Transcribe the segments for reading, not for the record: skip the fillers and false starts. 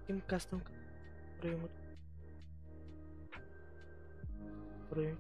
Ким кастом уровень.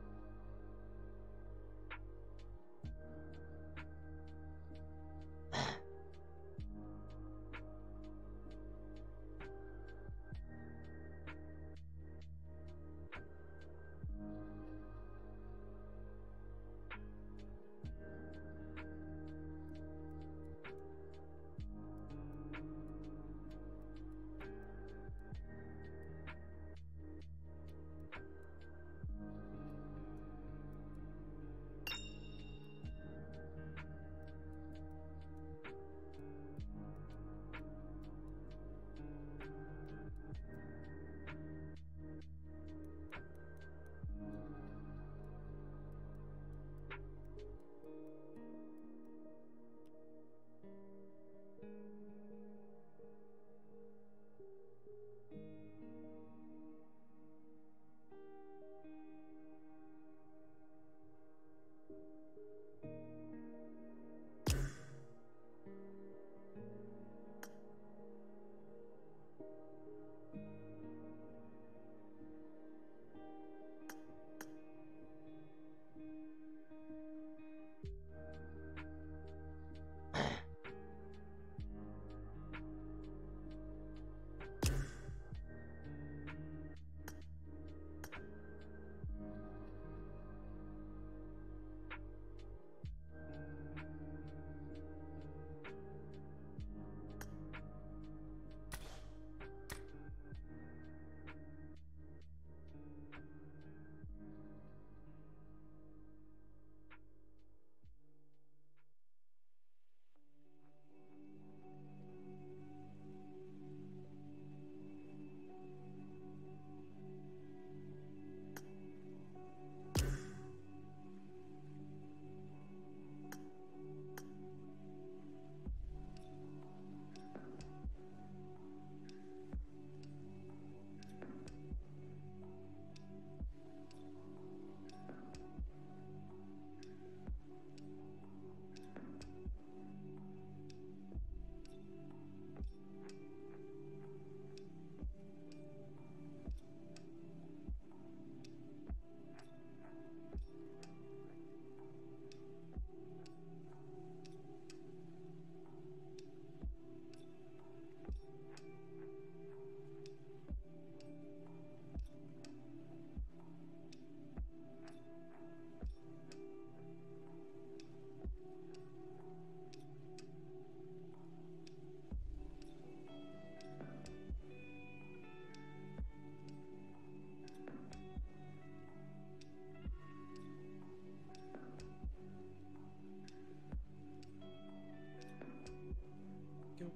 Ким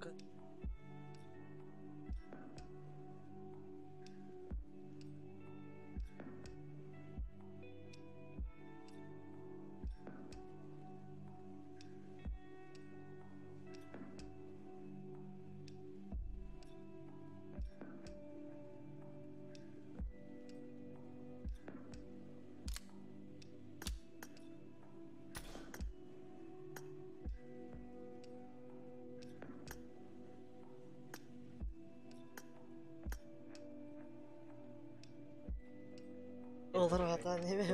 Olur hata değil mi?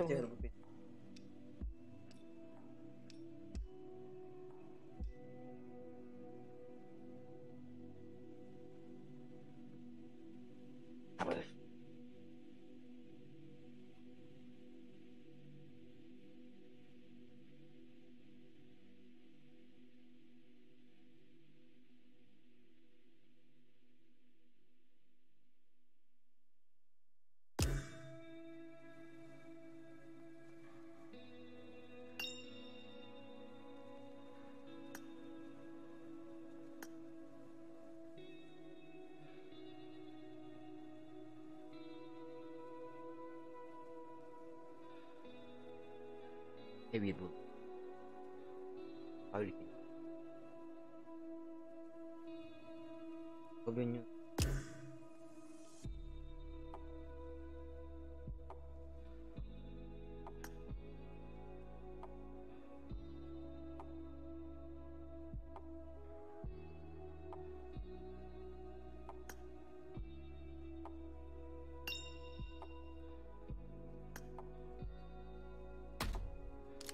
Heavy bu. Pavlik. Bugün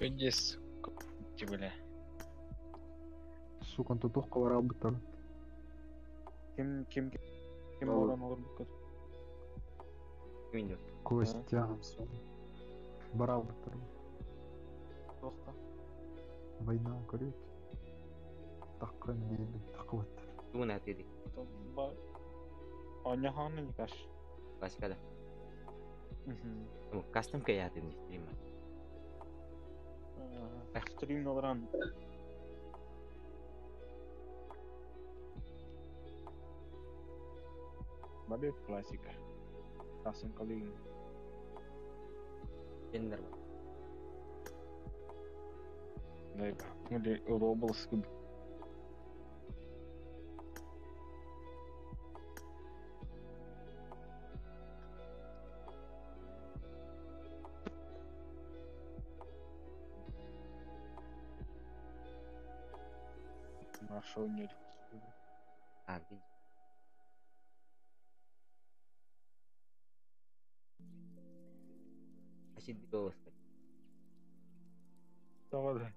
Пиздец, бля. Сука, тутух бараабыттар. Ким ким ким Ол- буолан олорбуккут? Ким идет? Костя, бараабыттар. Туохта? Война көрүт. Таккан диэби такыбыт. Тугун атыды. Ба Оонньоһоон Никаш. Классика да. Ну, кастом каятын стрима. Стрим олорон Бабе классика. Тасın kalıyor. Тендер. Или Roblox gibi. Нашел не А, видишь. Асид голос. Давай.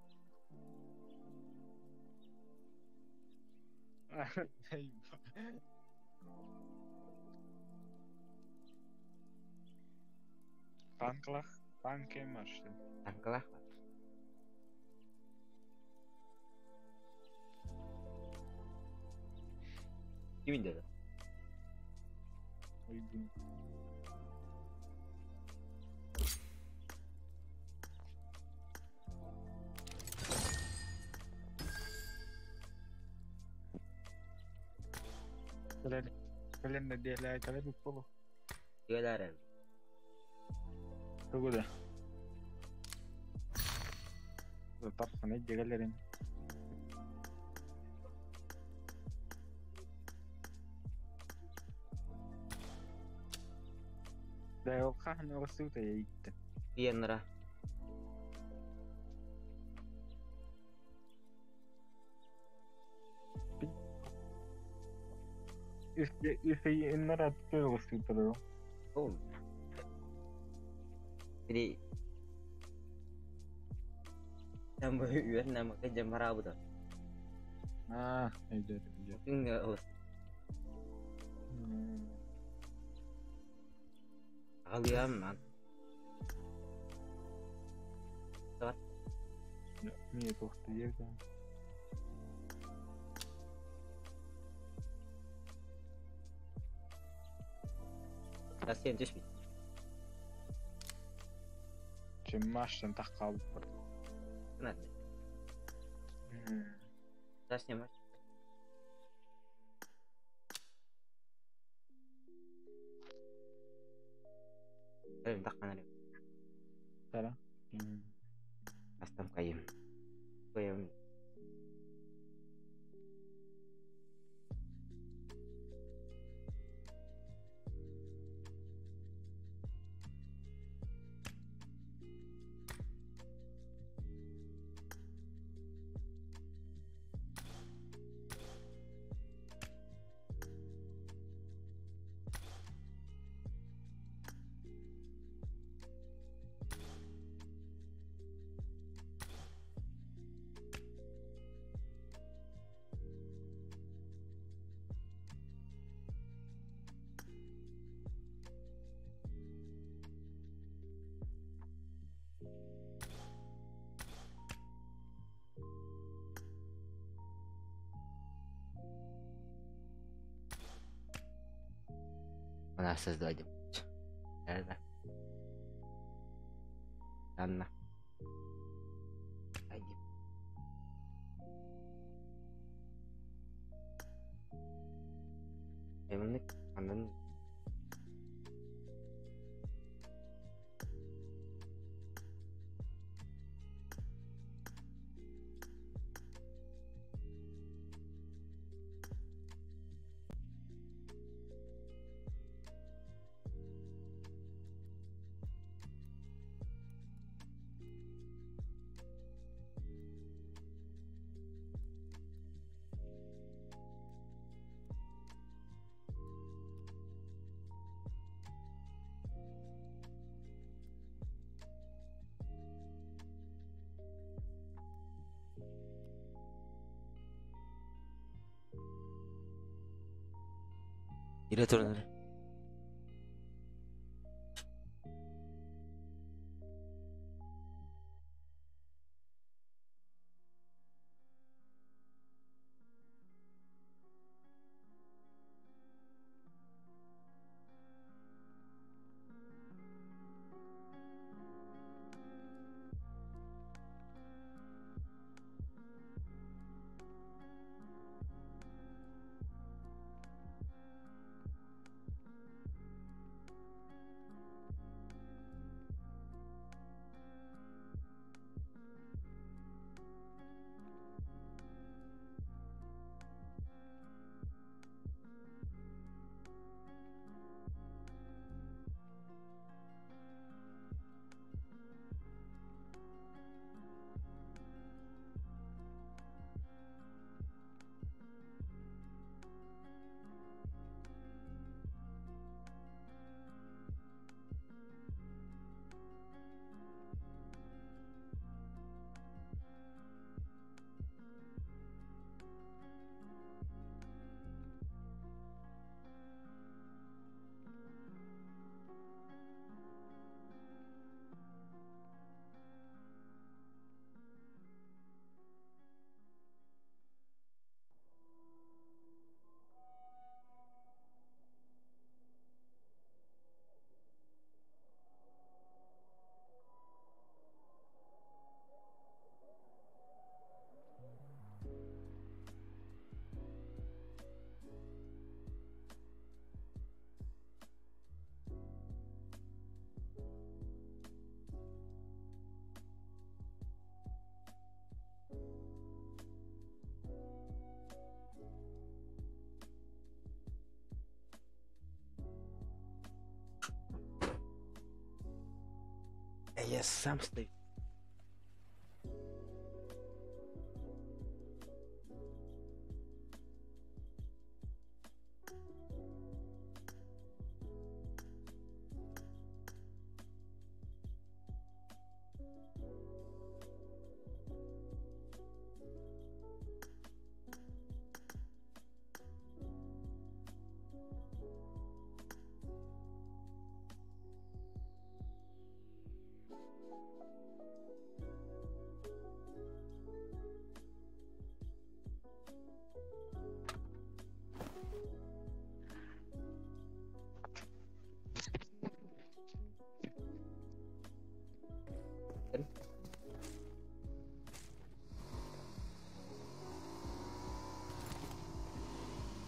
Танклах, танки марши. Танклах. Ким идет? Ой, блин. Кэлэн кэлэн нэдиэлэ кэлэн буолу. Дигалар. Тугу да. Тапсана дигэлерин. Да ол хаһан оҕусуuta яйытты. Иенра. Үфе иннара түтөр оҕусууталар. Ол. Jadi Tambah yuan nama ke jam berapa tuh? Аа, өйдөт өйдөт. Mungkin nggak host. Kalian man. Мие туохта диэбитэ. Kasihan terus. Чеммаштан таххаалбыт. Kenapa? Tasnya mas. Eh, tak mana deh. Tara. Custom kayım. Koyayım. Она создадим. Да. Анна. Айди. Эмник андан Киирэ туран эрэ. Я сам стою.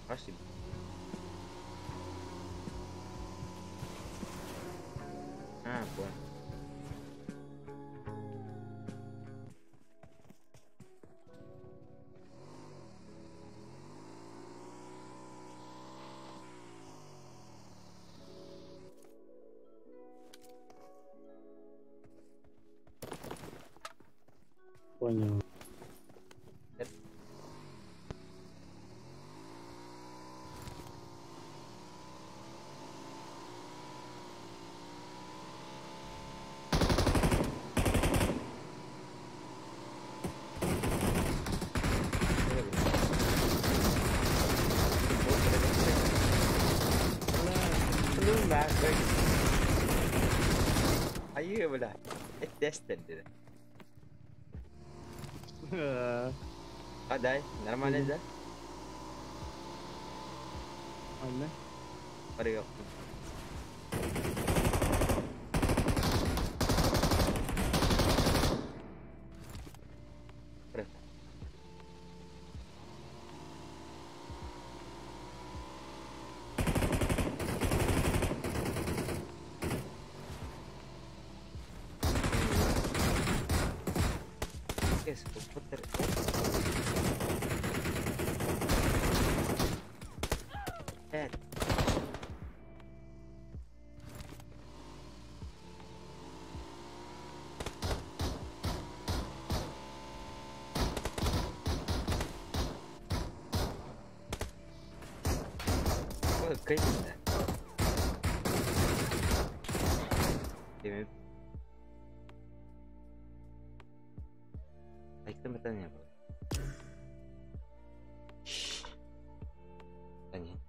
Спасибо. А, понял. Понял. Айыы бля. Эттестер dedi. А дай, нормально да? Анна. Барыга. Кайф, да. Не было. Да нет.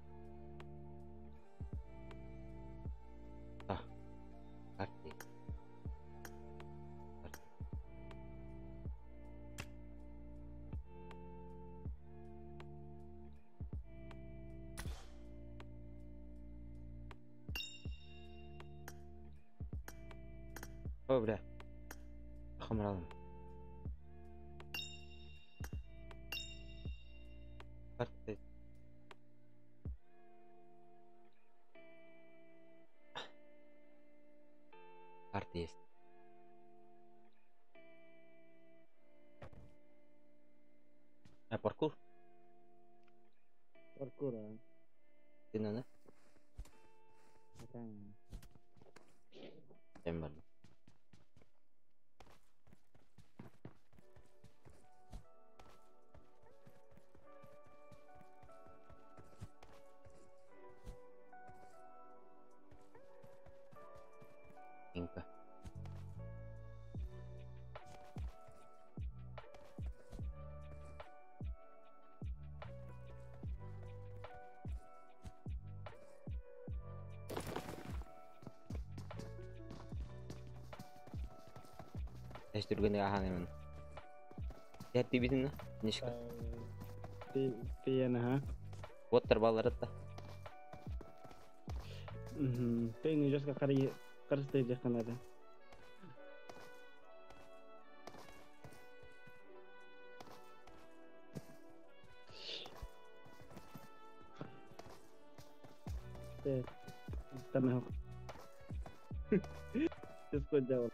О, бля. Хамралым. Карта. Карта есть. А, паркур? Паркур, а. Ты на, да? Такая. Тем бар. Инка. Эш түргэнэ ахан Терти битин нишка. Ты ага. Боттар балларытта. Угу. Ты не жестко хари карсты жаканады. Ты там Что делал?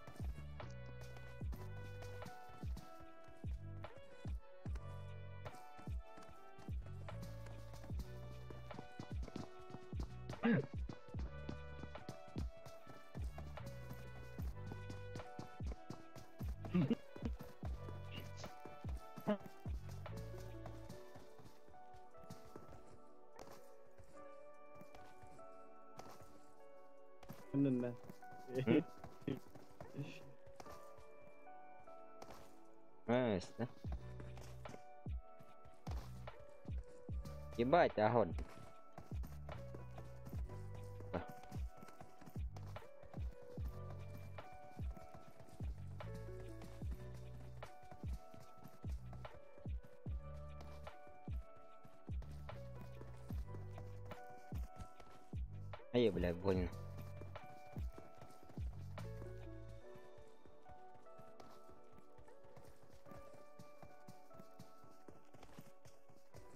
Да? Ебать, огонь. Ай, бля, больно.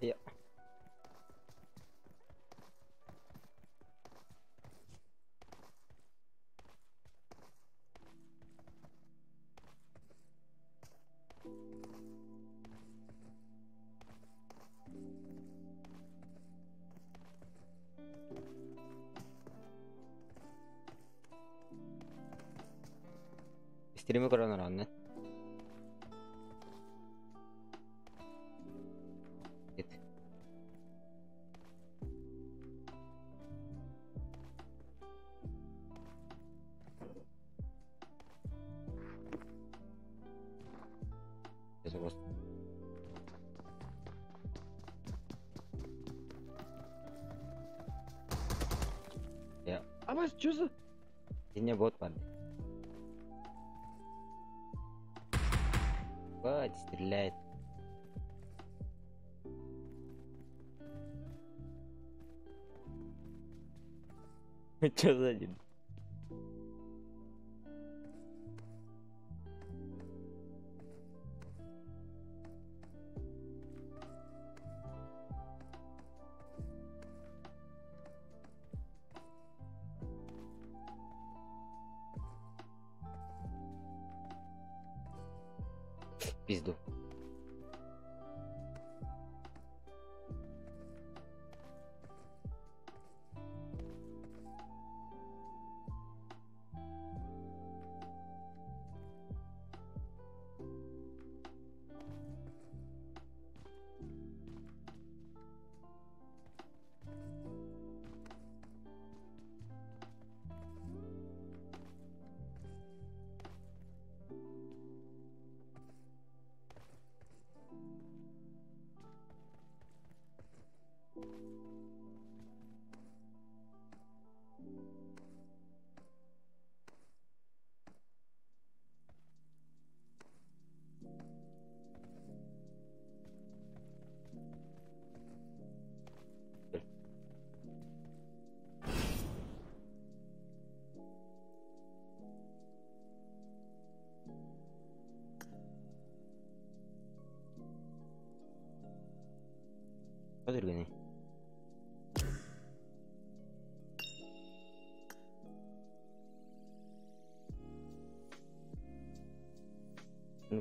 Я. Стримы корона ранны. Нет. Это просто. Я. А вас что за? И не бот падает. Бать, стреляет. Чё за день? Пизду.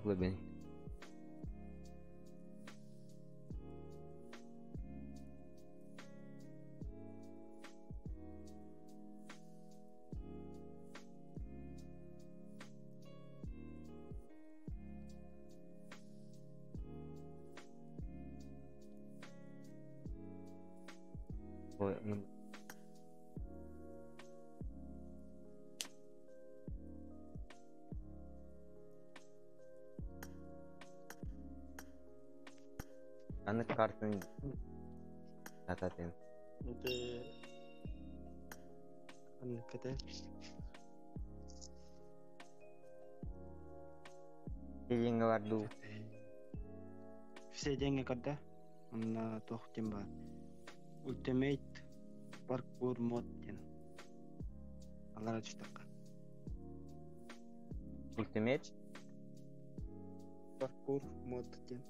Глубины. Ой, ну. Аны картын ататын. Это Анката. Деньги барду. Все деньги когда? Онно туох диэн баар. Ultimate Parkour Mod диэн. Алара түстэххэ. Ultimate Parkour Mod диэн.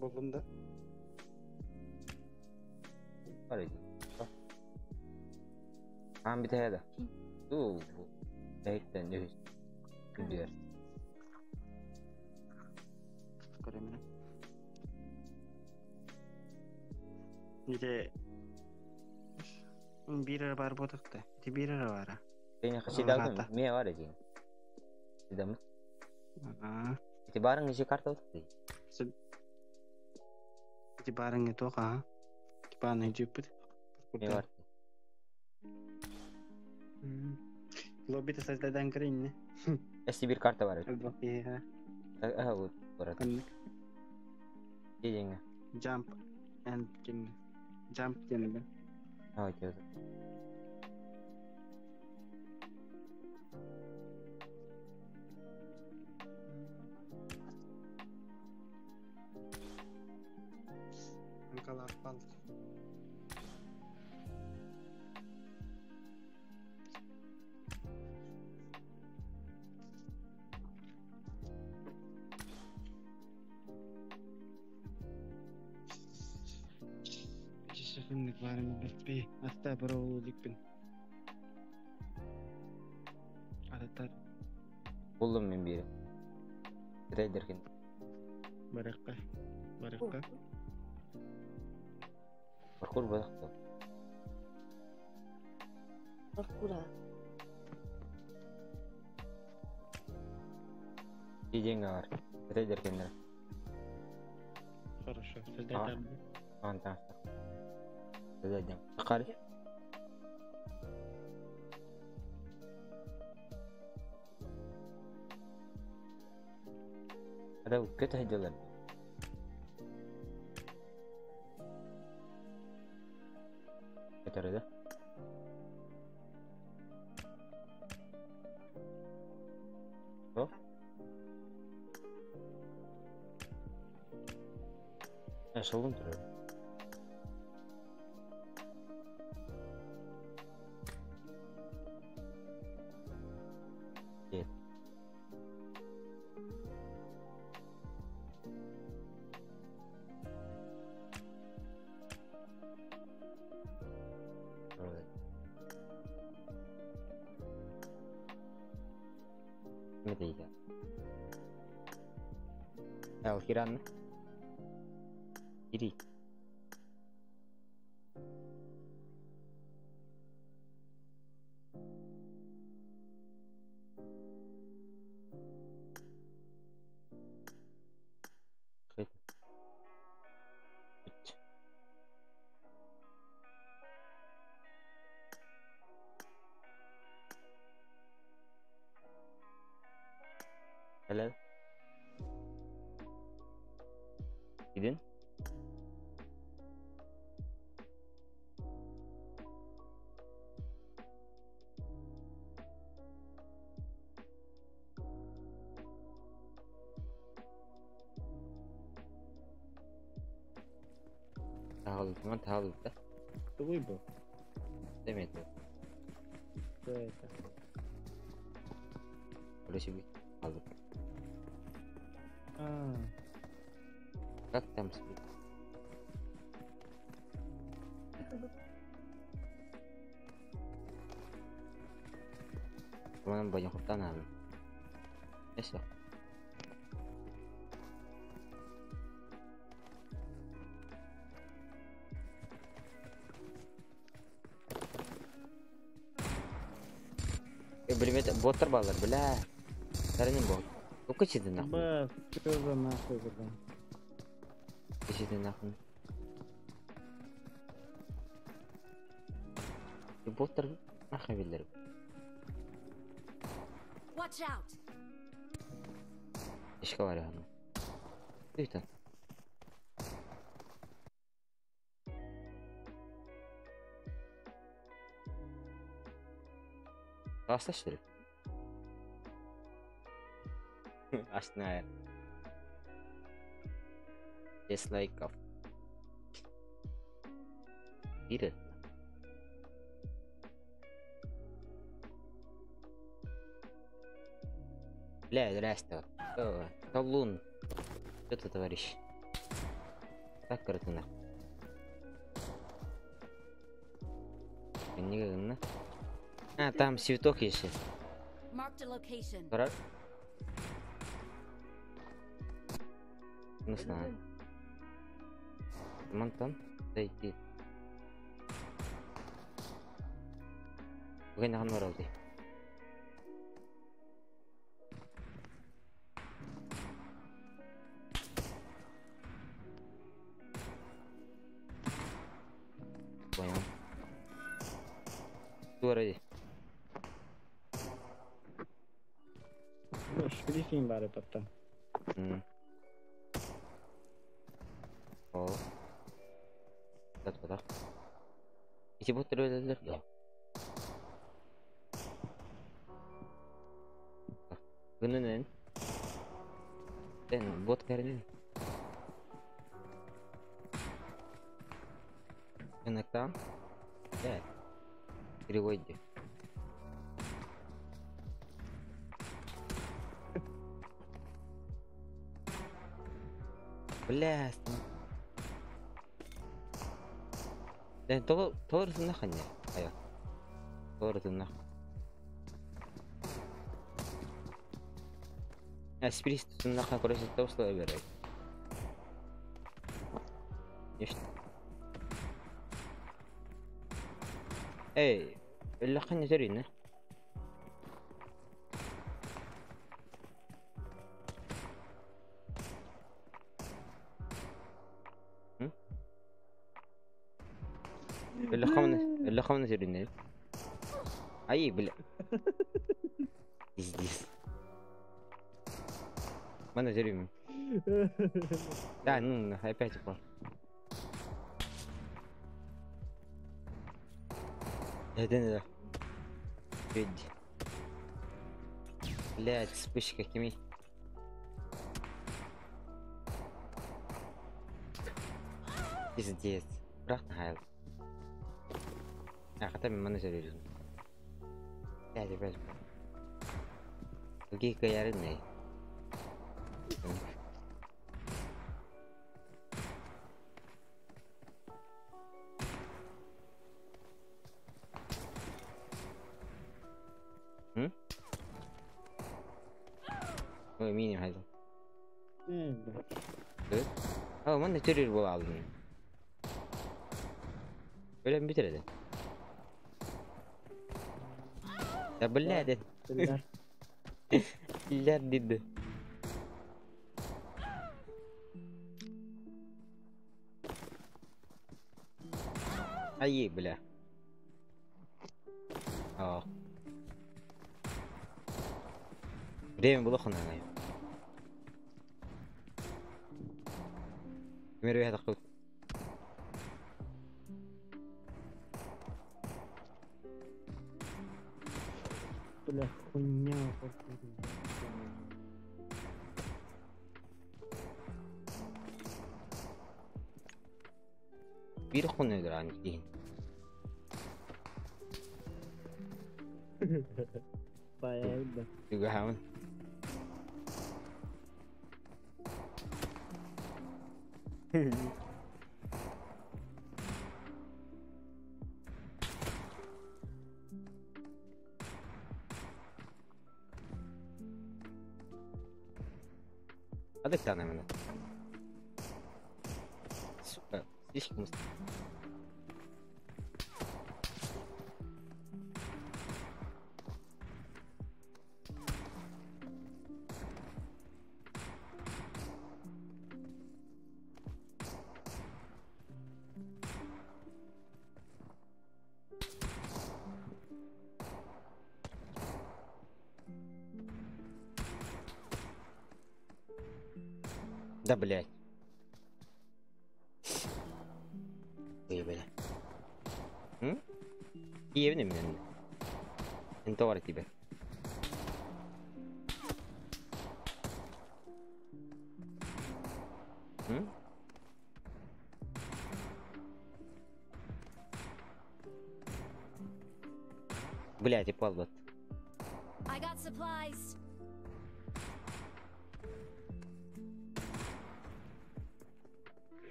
Буллум да? Бар иди. Аан бүтэһэ да. Туу бэйттэн үһүс күндүгэр. Көрөмүнэ. Ити биир эрэ баар буотахта. Ити биир эрэ баара. Сеня хасидагын миэ бар эдиң. Сидамыт. Аа. Ити барың иши карта отты. Ити баарыҥ туох аа? Ити бааны дьүппүт. Миэ бар. Лобби создайдан көрейін. Эси бир карта бар. Элбэх киһиэхэ. Аа вот барат. Ханнык? Деңе. Jump and диэн. Jump диэн бэ. Аа тиэ. Анкалаах бал. Хыннык баарыҥ бэрпи. Аста бароолу дикпин. Ататтар Булдум мен бири. Рейдерген. барыққа. Барыққа. Паркур бодакта. Паркура. Деңе бар. Рейдергендер. Хорошо. Создай Аан таастак. Создай. Кары. Ада көтө хайдылар. Көтөрө да. О? Шылдым турар. Нет. Неме дейт? Ал Хиран. Ири. Хит. Үт. Helal. Gidin. Тағылды ма? Тағылды да. Тугуй бу. Демedi. Что это? Короче, алды. А, Как там спит? Cuman banyak tanam. Eso. Блин, боттар балар, бля. Старый бот. Ну-ка, ты нахуй. Ба, что за нахуй, бля? Ты нахуй. Боттар нахуй билдер. Watch out. Ишка var ya. Lütfen. Rastlaştırıp. Aslında just like of Peter. Бля, здрасте. Колун. Что ты, товарищ? Так, короче, нахуй. А, там цветок еще. Дурак? Не знаю. Мантан, дойди. Вы на народе. Понял. Вроде. Шрифин бары потом. О. Так, так. Эти боты да. Гынын. Тен бот кәрін. Гынактан. Да. Переводи. Бля, да, тоже нахуй не. Ая. Тоже нахуй. А спирит нахуй, короче, то условие берет. Эй, اللي ترينا. اللي خمنا ترينا. اي بلا. Пиздец. Мана тюрьму. Да, ну опять упал. Да, да. Блять, вспышка какими. Пиздец. Брат на А, хотя бы мы на. Блять, опять. Какие каярыны. Ой, миним хайда. О, манна төрүр бола алдым. Өлем битереди. Да блядь. Бля диди. Ай, бля. О. Время было хана. Мир هذا قوت. Бля, хуйня. Bir хуйня ранги. Понятно. Тугаун. Адыктана мене. Сука, слишком. Да, блядь. Ой, бля. М? Киевне мен. Эн тебе. М? Блядь, и пал. I got supplies.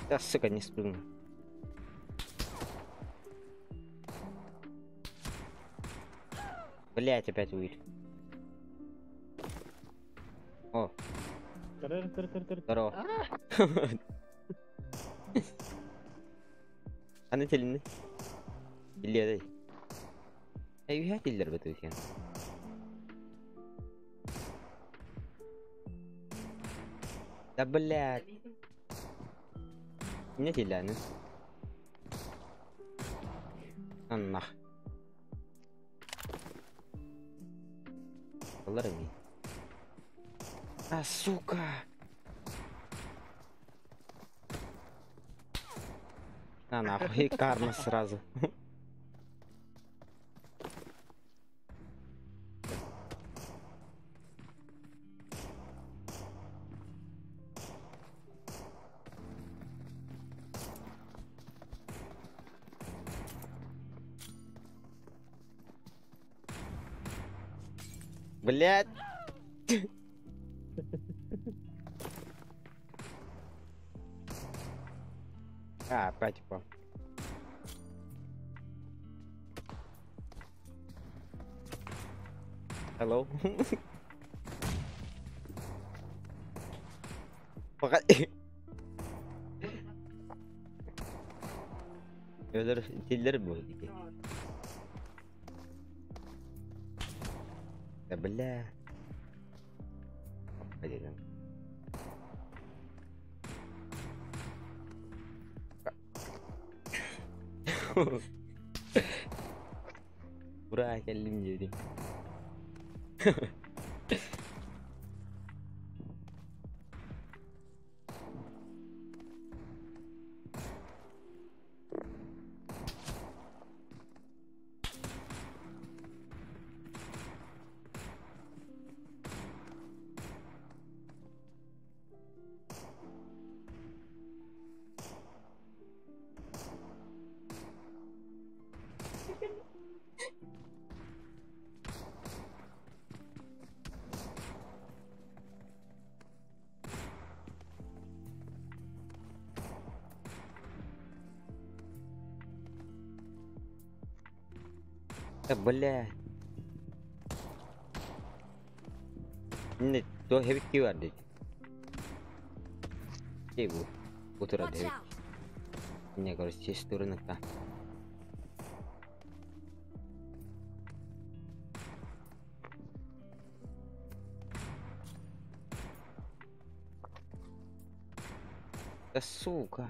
Да, сука, не спрыгну. Блять, опять увидел. О. Здорово. Аны телini. Иллиэдэй. Эйүһэ тиллер бэтү кен. Да блядь. Не тилляны. Аннах. Алар ми. А, сука. На нахуй, карма сразу. Блять. А, опять упал. Hello. Пока. Өлөр тиллер бу дики. Да бля. Блин. Ура, кэллим диэри. Да бля. Не, то хевик бар дейт. Кей бу. Утура Watch хевик. out. Не, короче, стороны-то. Да сука.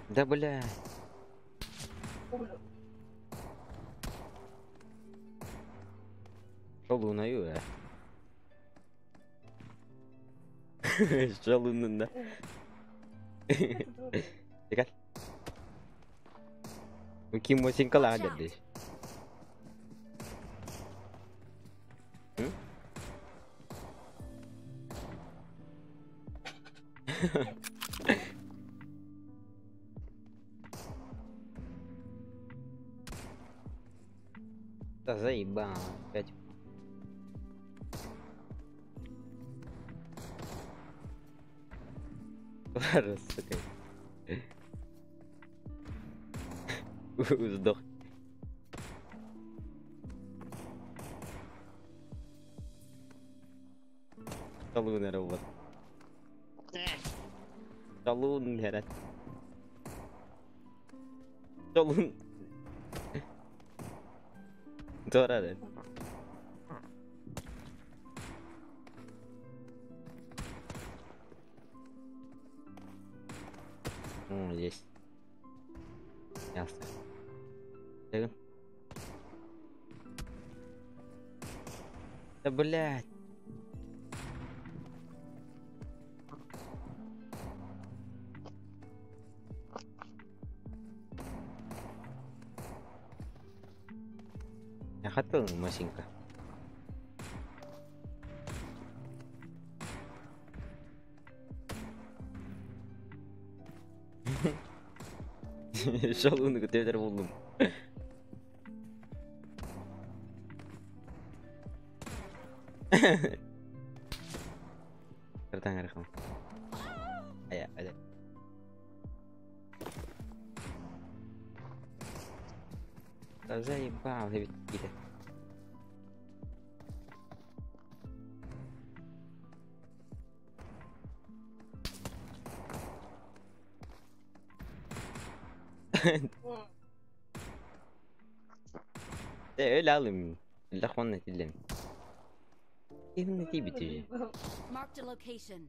Да бля. Шалунаю, э. Шалунун да. Текал. Ким мосинкала Watch out. деш. Да заебал, опять. Сука. Сдох. Шалун робот. Шалун herат. Шалун. Дорады. О, есть. Ясно. Да блядь. Я хотел машинка. Шалуны көтәләр булдым. Кыртан карахам. Ая, ая. Да заебал, ведь киде. Öyle alayım. Allah onu dilim. Ne bitici. Marked a location.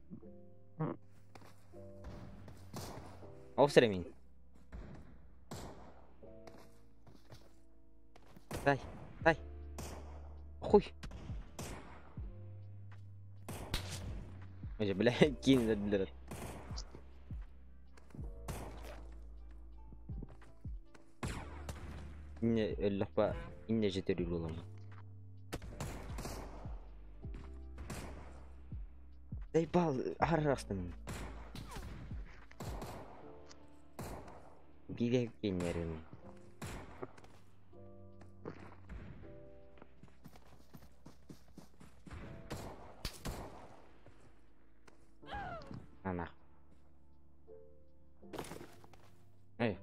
Ofsere min. Дай, дай. Хуй. Ой, бля, кинь. Инне өллөхпа инне жетер улам. Заебал, арастым. Билек кенерин. Ана. Эй,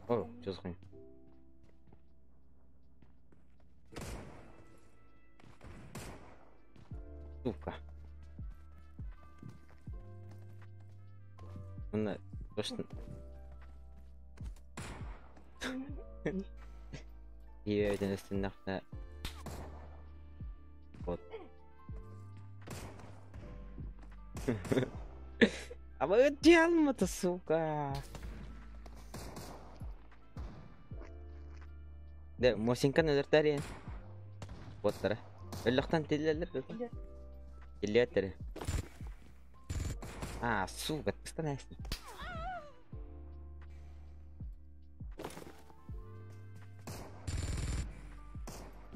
о, чё за? Сука. Мына точно. Иэден. Вот. А вы это, сука. Да, Мосинка нөлөртәрien. Боттара. Өллөхтан тиллелер. Тиллеттер. А, сука, ты.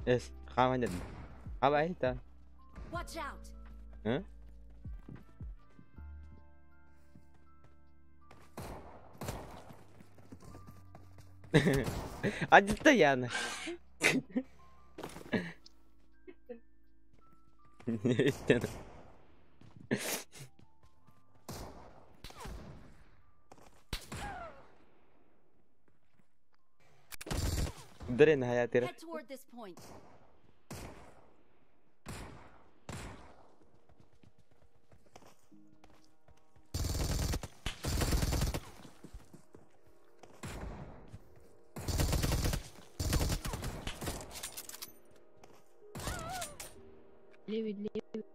Эс, хаман. Абай та. Watch out. Hı? Acıttı yani. Ne? Дрен hayatı. Head toward this point. Leave it, leave it.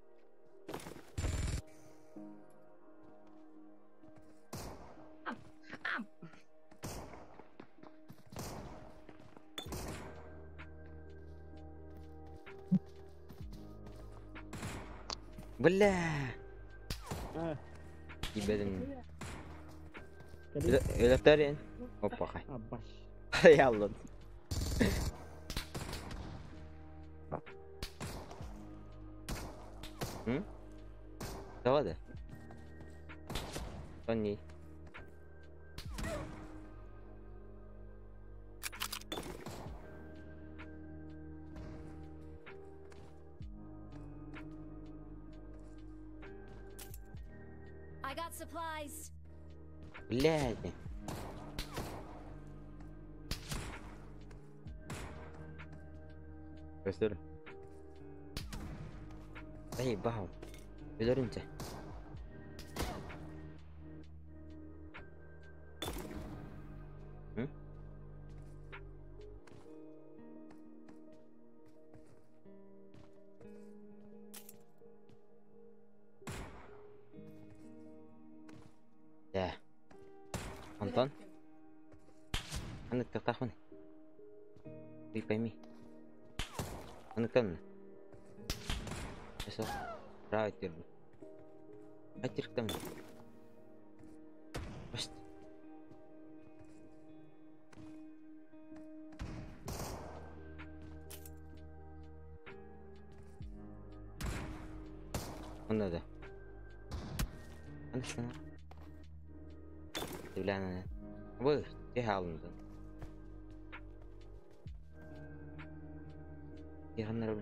Бля. Ебедим. Өлөктөрен. Опа. Яллын. Hı? Давай. Тони. I got supplies. Блядь. Көстөр. Заебал. Өлөрүнчэ. Дьэ. Онтон? Ханнык тыктаахпын? Ты пойми. Ханныктан? Все. Правый тербу. Хатирктан. Пошт. Онно да. Анысына. Бля, Вы, ты хаалындын. Яханнар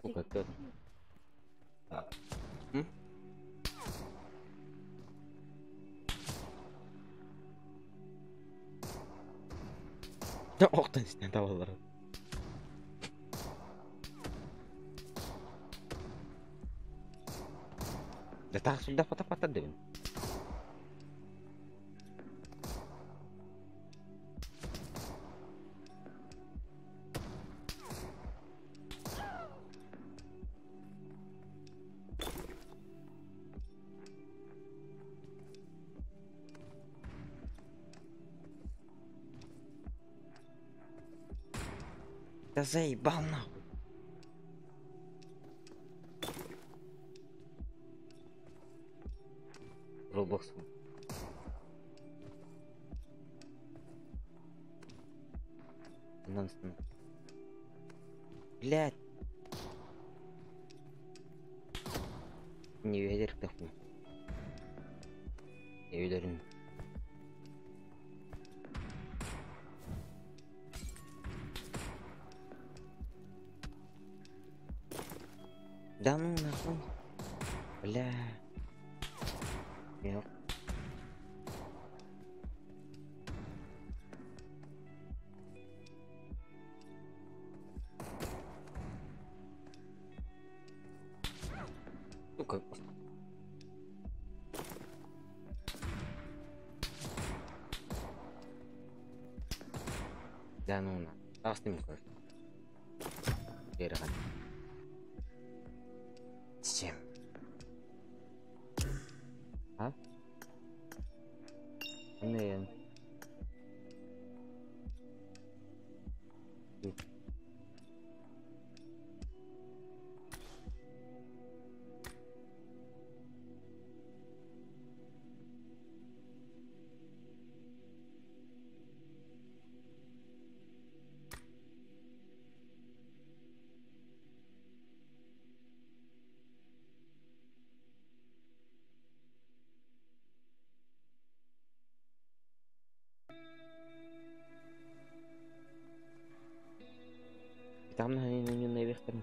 Сука, кто? М? Охтан истэн табаллар. Да так сюда фото дебин. Да заебал нахуй. Roblox. Нонсен. Блядь. Не верь нахуй. Не уверен. Да ну нахуй. Бля. Я. Сука. Да ну на. Астым көр. Берген. Зачем? А? Не. Там на наверх там.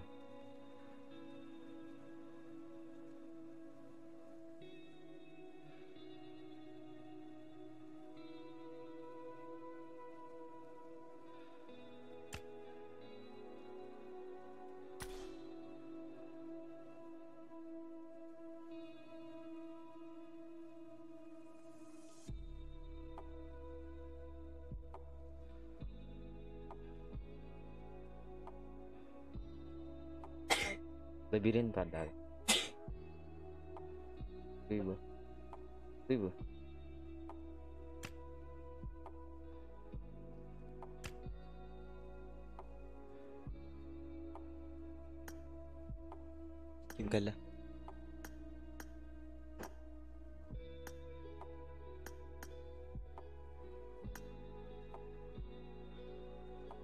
Лабиринт отдали. Рыба. Рыба. Ким кэллэ?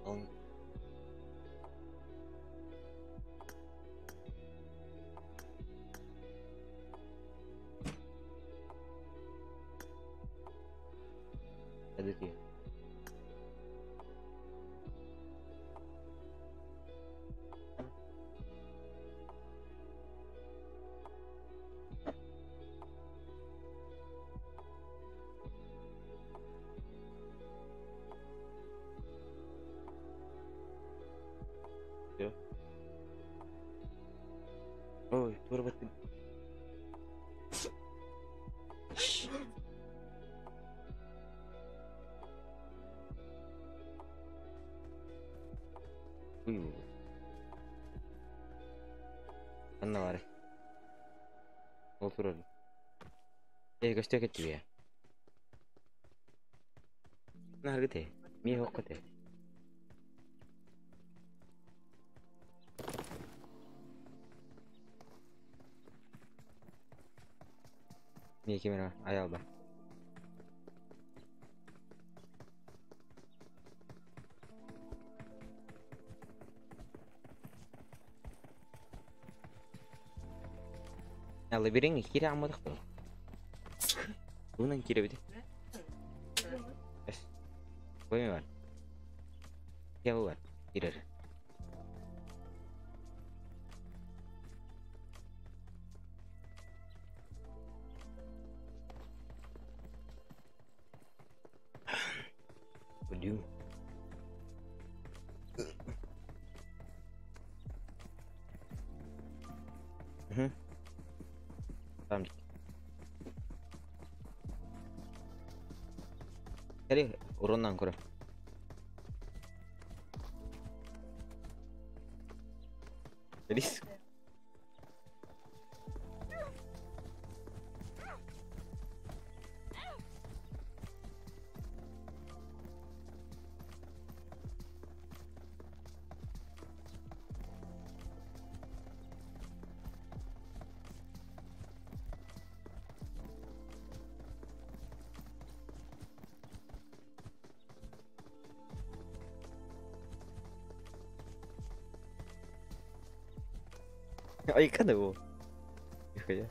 Он Подожди. Ой, тура баттым. Уй. Анна бар. Ол турар. Э, көстө кетти. Наргыте. Ми хоккоте. Ми кемера аялба. Алла берең кире алмадык па? Bundan кире бит. Эс. Қоймай бар. Кем бар? Кирер. Блин. Угу. Там. Кали уроннан көрө. Риск. Ай, когда его? Нихуя.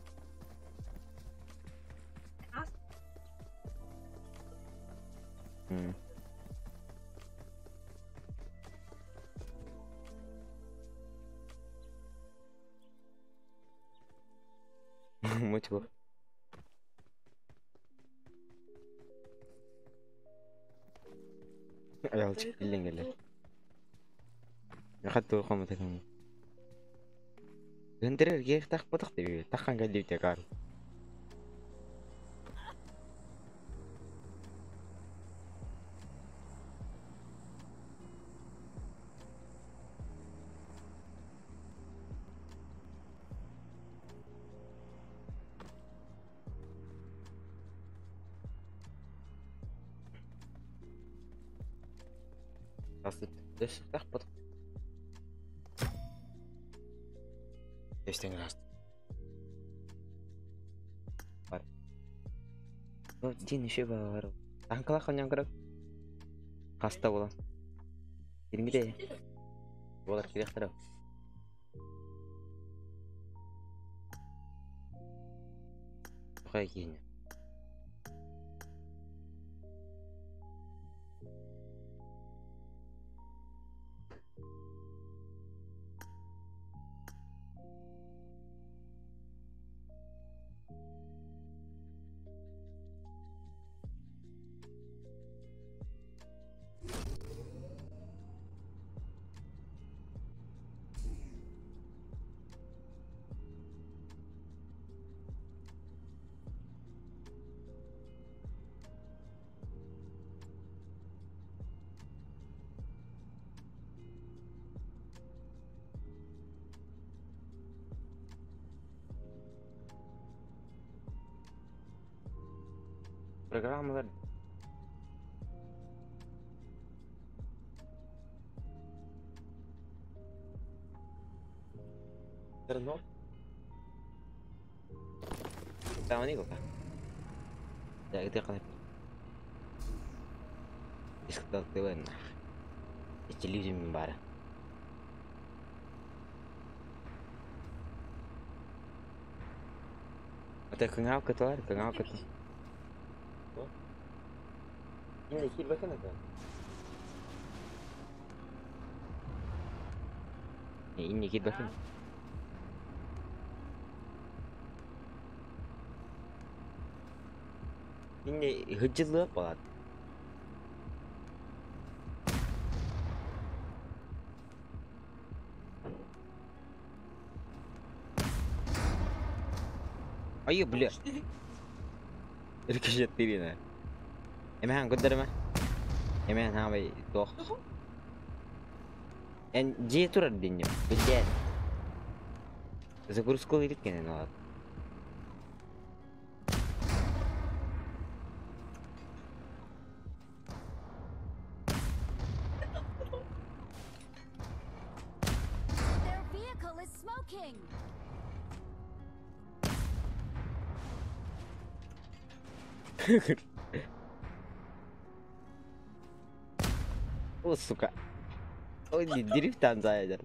Муть его. Аялчык билен келер. Хатты оқамы такам. Гындырыр гех тақпадық деп, таққан кәлдеп те кар. Тақпадық. Естен раст. Бар. Дин еще бар. Танкала қонян көріп. Хаста бола. Иріңгіде. Болар керек тарап. Қай кейін. Программалар. Pero Tamam nih kok. Ya itu kan. Исктал тылын. Телевизор бара. Это кыңау кытылар, кыңау кытыл. Инде кил бакын это. Инде кил бакын. Инде хыджылы балат. Ай, бля. Рикошет тирина. Эмэһэн көрдөрөмө. Эмэһэн хаамай туох. Эн дьиэ турар динним. Билдэ. Загрузка илик кэнэн олар. Their vehicle is smoking. О, сука. Ой, дрифтан заедер.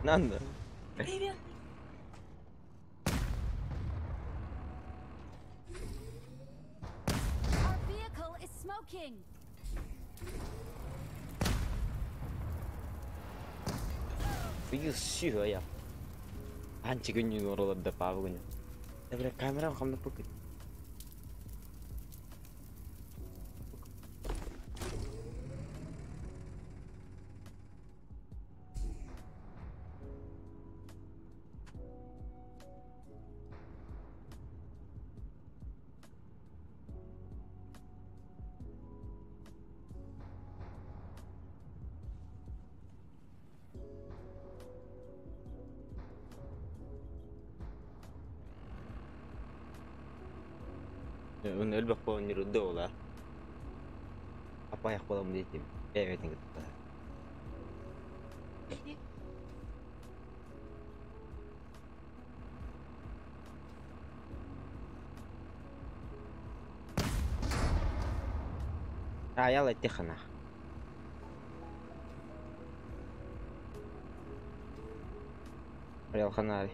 Нанда. Привет. Our vehicle is smoking. Быйыл я. Анчы күннүн оролорда паабы күнү. Бля, камерам хамна пукит. Оны өлбөх болон жүрді ола. Апаяқ боламын дейтім. Бәбетін кітті. Аял этти хана. Аял хана.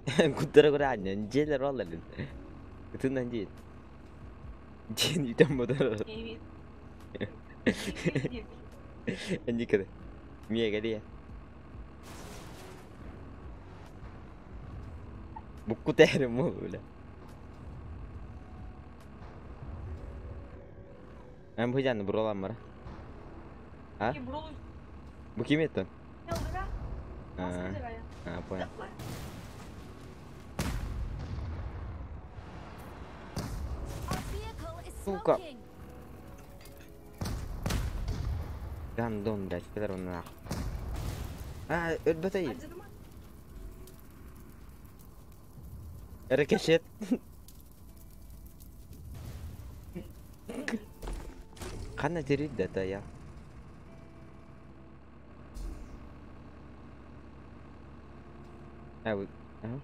Куттара көрә желер алар. Ытынан жейт. Жен үтен бодар. Привет. Никада. Миэгэ дия. Букку тәрім ол бля. Мен бу жанны буралам бара. А? Бу ким еттен? А, а, понял. Our vehicle is Сука. smoking. Гандон, блядь, который он нахуй. А, өлбөтей. Рикошет. Қана терит да я. А, вот. Ага.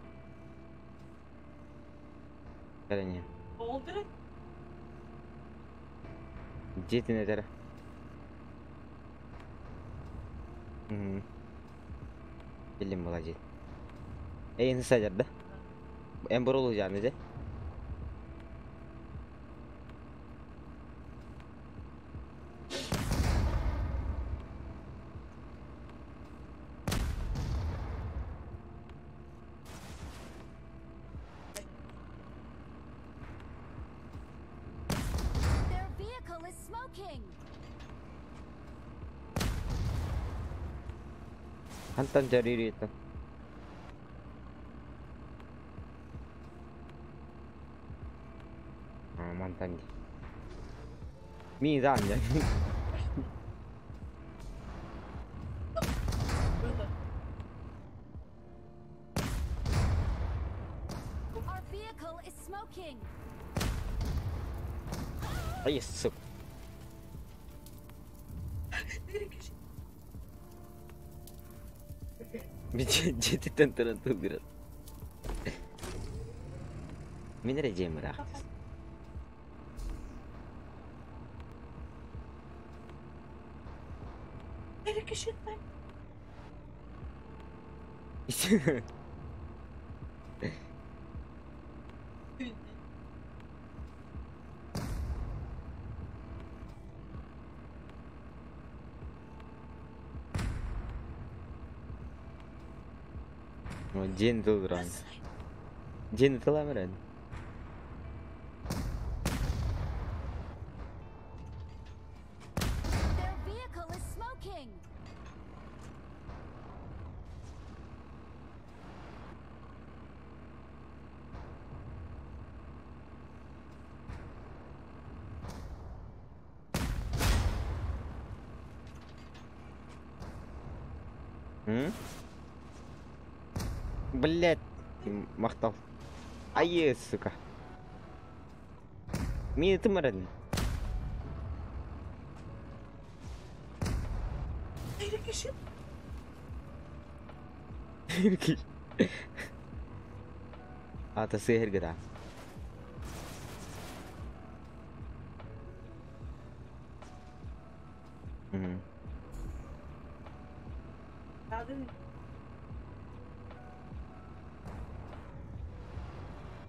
Кәләне. Жетин этер. Билим була жет. Эй, сажар да? Эм бурулу жаны же. Their vehicle is smoking. Хантан жарири это. А, мантан. Ми заанньа. Our vehicle is smoking. Ай, сука. Жетиттен туран тыл Мин эрэ дьиэм ыраахтыс. Дьиэни тыл туран. Дьиэни тылам эрэн. Their vehicle is smoking. М? Блять, махтал. Ай, сука. Мин ытым эрэн. Ата сыһыргыта.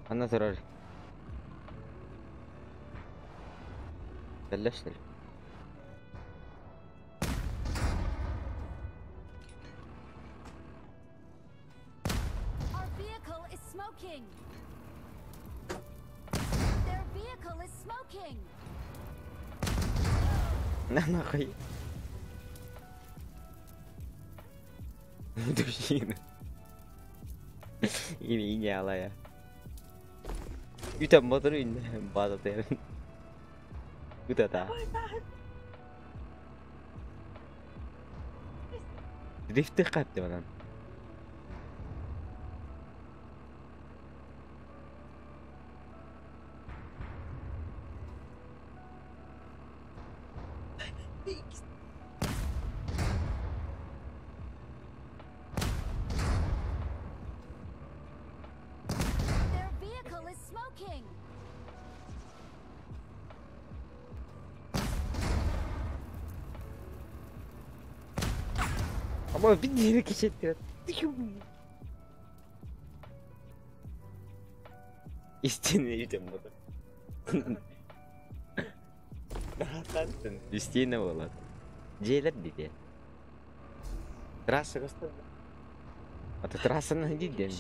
Анна турар. Бэллэштир. Our vehicle is smoking. Their vehicle is smoking. На нахуй. Душина. Или не алая. Үтэн ботор үн баада тэр. Үтэ. Дрифтэх капты манан. Their vehicle is smoking. Ama bir diğeri kişi Истинный үтэн ботор. Истинный болот. Жээлер дите. Трасса көстөр. Ата трассаны диден.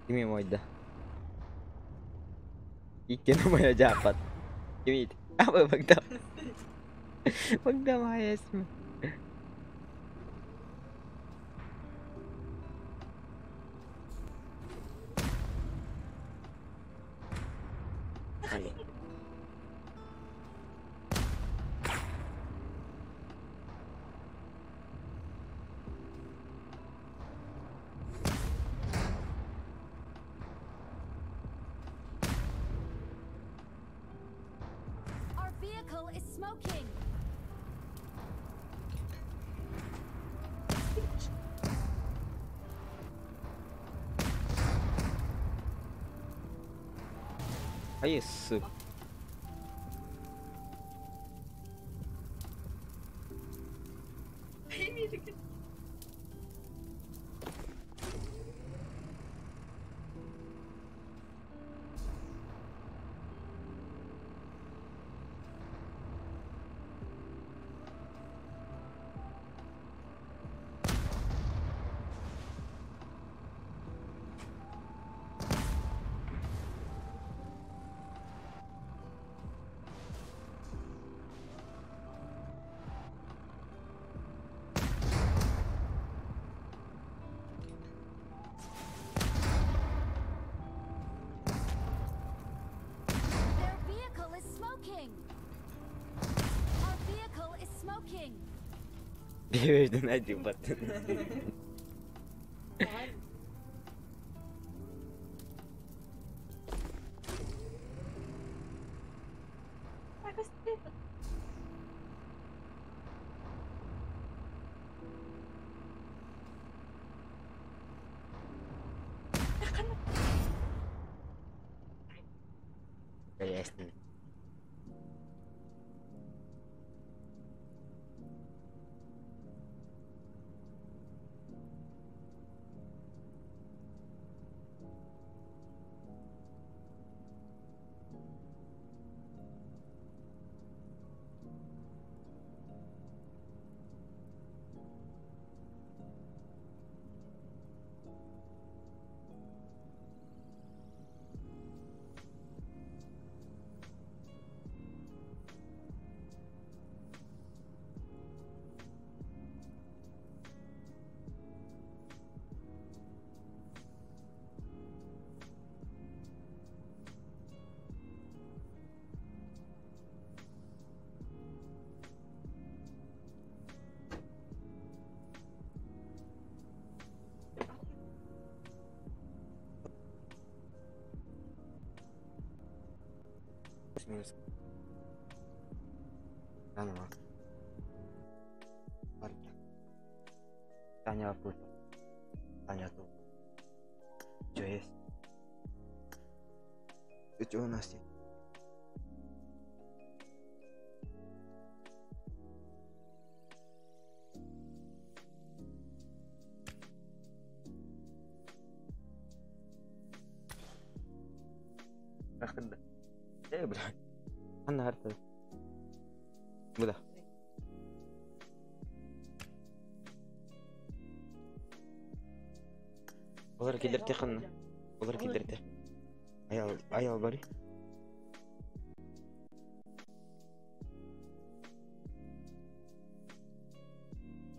Кими мойда. Иккен моя жапат. Кими Apa bagda. Bagda mayas mo. Our vehicle is smoking. Ay сука. Their vehicle is smoking. Our vehicle is smoking. Bir hadi batın. Ясно. Плюс-минус. Заново. Таня тут. Таня тут. Что есть? Что у нас есть? Э, блядь. Анна Буда. Олар килдерте ханна. Олар килдерте. Аял, аял бары.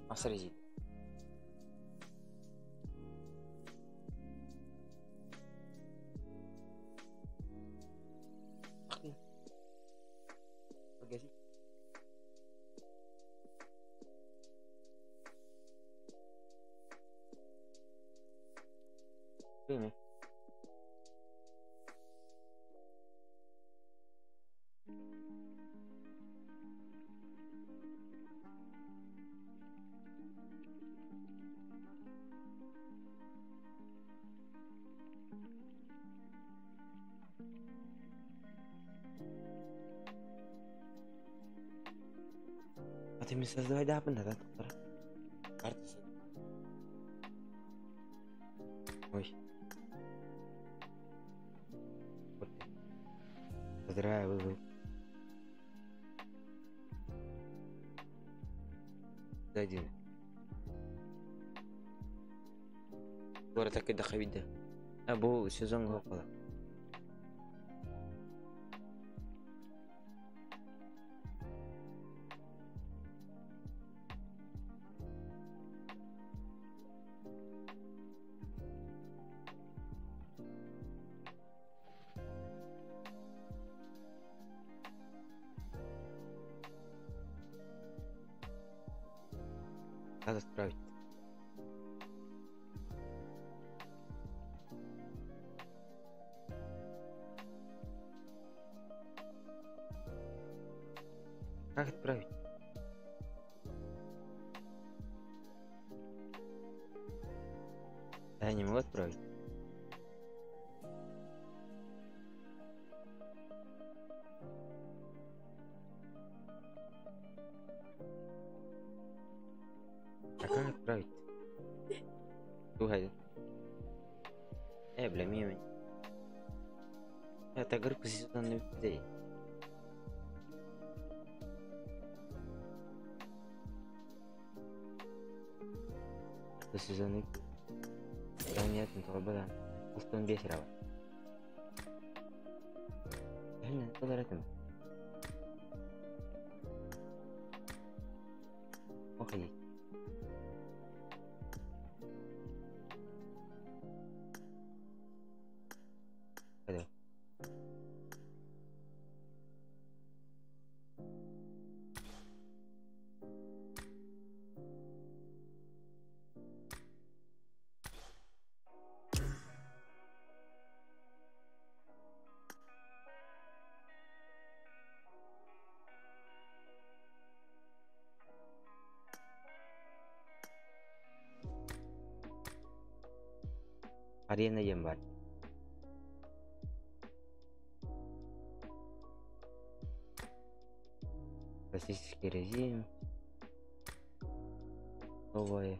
Асырезит. Değil mi? А ты мне создавай да, да, карта. Ой. Поздравляю, Один. Город так и дохавида. А бу сезон около. Надо справить. Как отправить? Я не могу отправить. А как отправить? Слухай. Бля, мимо. Это группа сезонный людей. Это сезонный. Да нет, не то было. Устон бесерова. Реально, Уходить. Арена январь. Российский режим. Новое.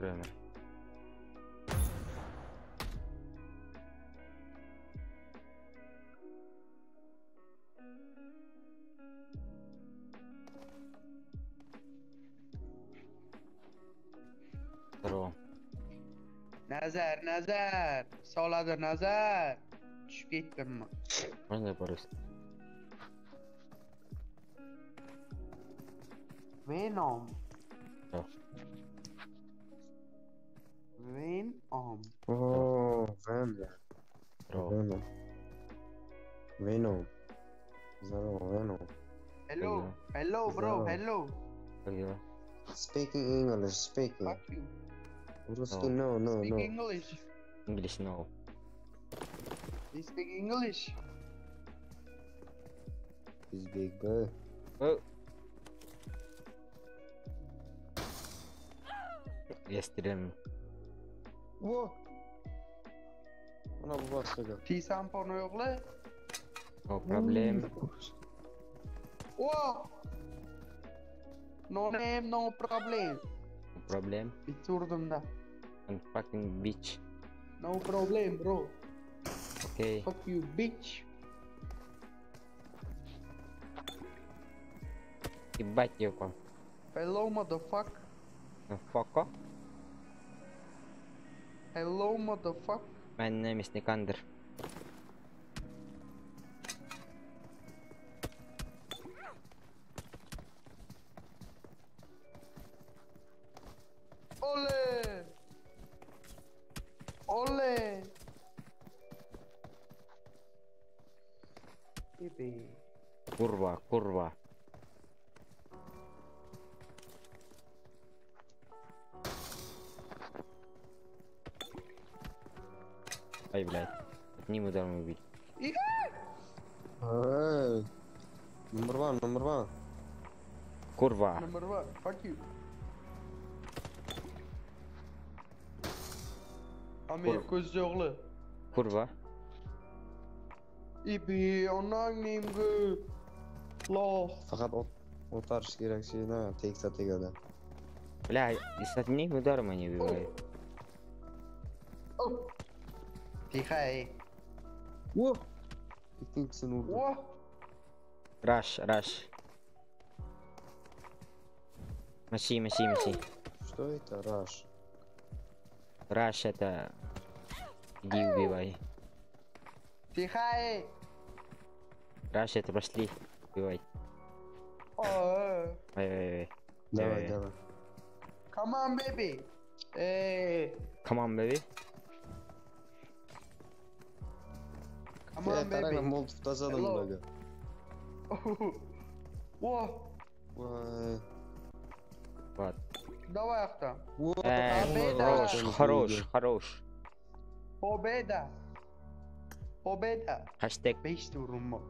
Прямо. Здорово. Nazar, Nazar, soladi Nazar. Tushib ketdimmi? Можно я по-русски? Venom. Что? Venom. О, Venom. Здорово. Venom. Venom. Здорово, Venom. Hello. Hello, bro. Здорово. Hello. Как дела? Speaking English, speaking. Fuck you. Русский, no, no, Speak no. English. English no. You speak English. He's big boy. О. Я стреляю. Во! Она была сюда. Ти сам porno No problem. Whoa! No name, no problem. No problem. Bitirdim da. I'm fucking bitch. No problem, bro. Okay. Fuck you, bitch. Ебать его. Hello, motherfucker. Fuck. Hello, motherfucker. My name is Nikander. Ole! Ole! Baby. Курва, курва. Ай, блядь. Одним ударом убить. Эй! Number one, number one. Курва. Number one, fuck you. Amir Közoğlu. Курва. İbi onang nimgu. Loh. Faqat o't o'tarish kerak sheyni tegsa tegadi. Бля, и с одним ударом они убивают. Тихо, эй. Во! Ikkinchisini urdi. Во! Раш, раш. Мочи, мочи, мочи. Что это? Раш. Раш это... Иди убивай. Тихо, эй. Раш это пошли. Убивай. О, Ой, ой, ой. Давай, Э. давай. Come on, baby. Эй. Come on, baby. Come on, Э, qarang, baby. molotov tashladim Hello. ularga. Во! Voy. Вот. Давай, Ахта. Во! Победа! Хорош, хорош, хорош. Победа. Победа. Хэштег 5 urunma.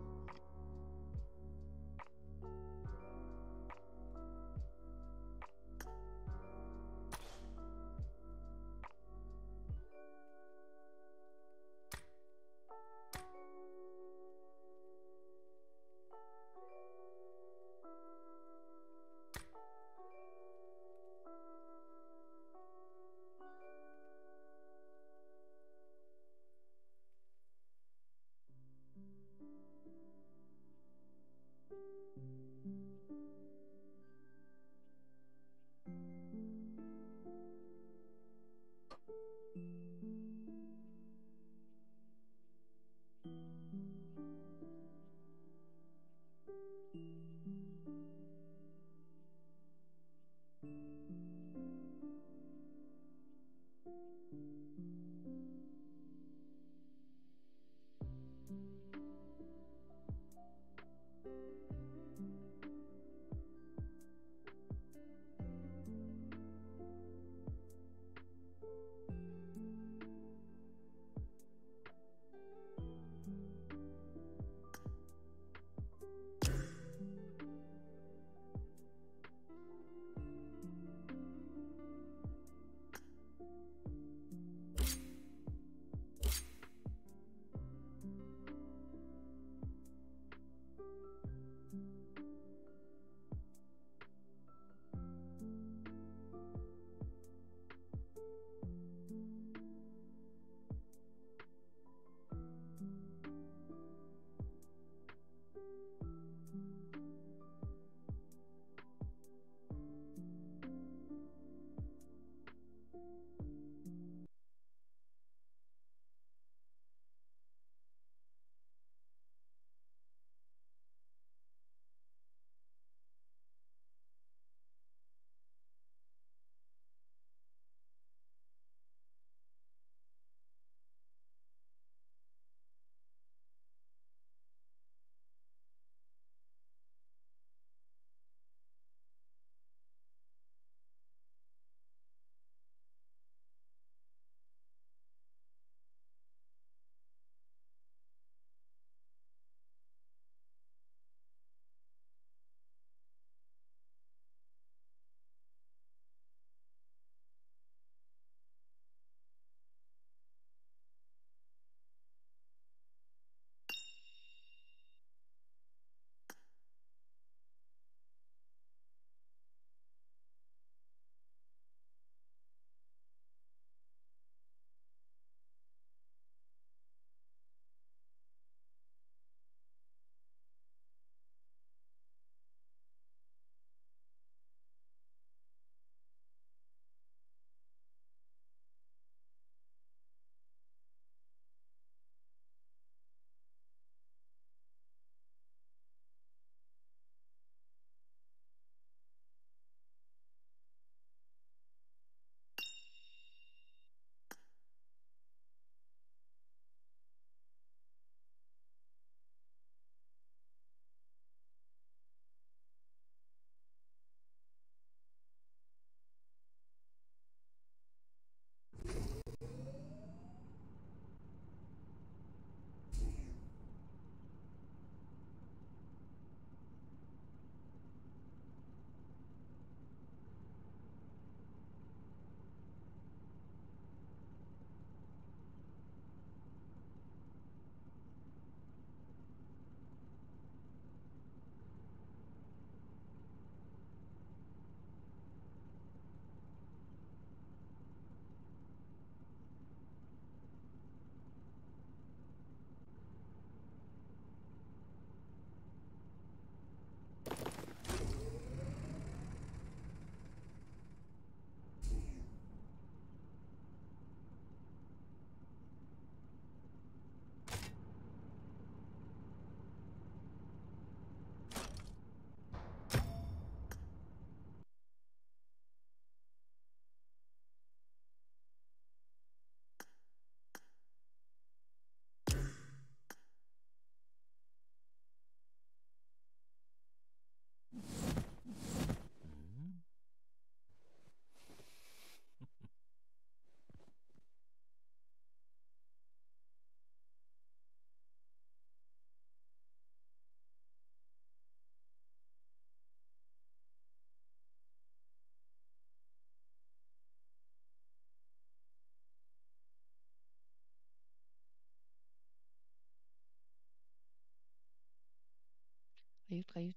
Кают, кают.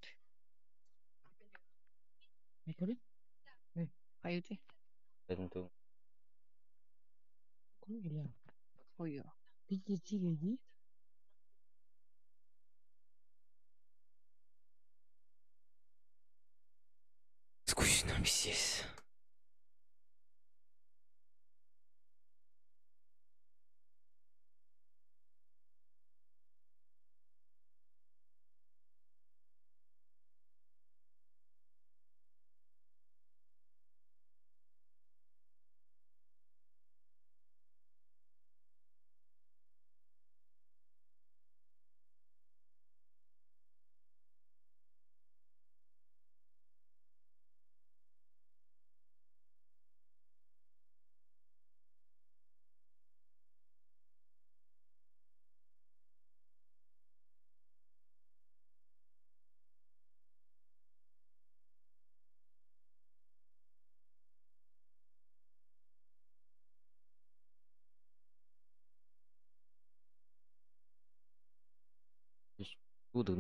Каюты. Ой. Скучно, пиздец. Буду.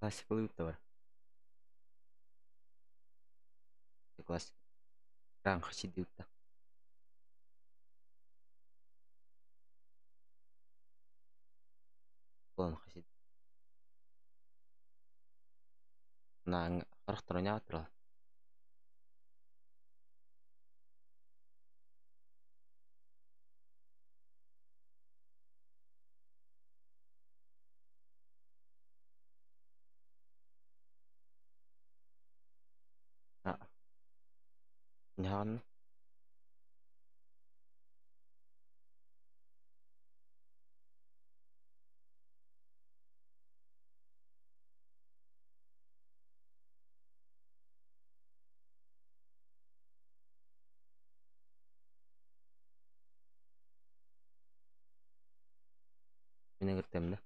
Классикалыы да бар. Классик. Ранхачи да. План хасид. На харахтар. Ньаҕан. Мин ыҥыртым да.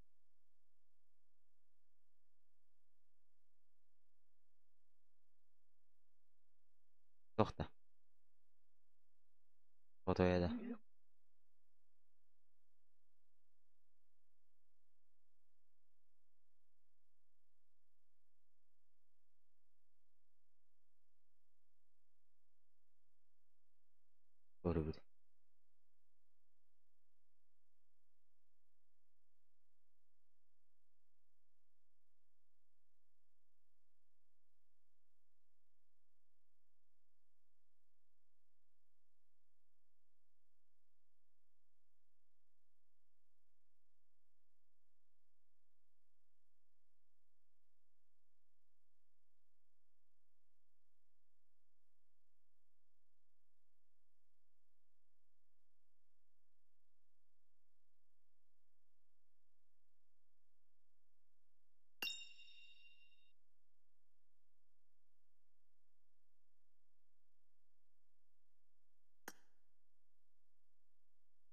Тохта. Фотоя да. Көрүбүт.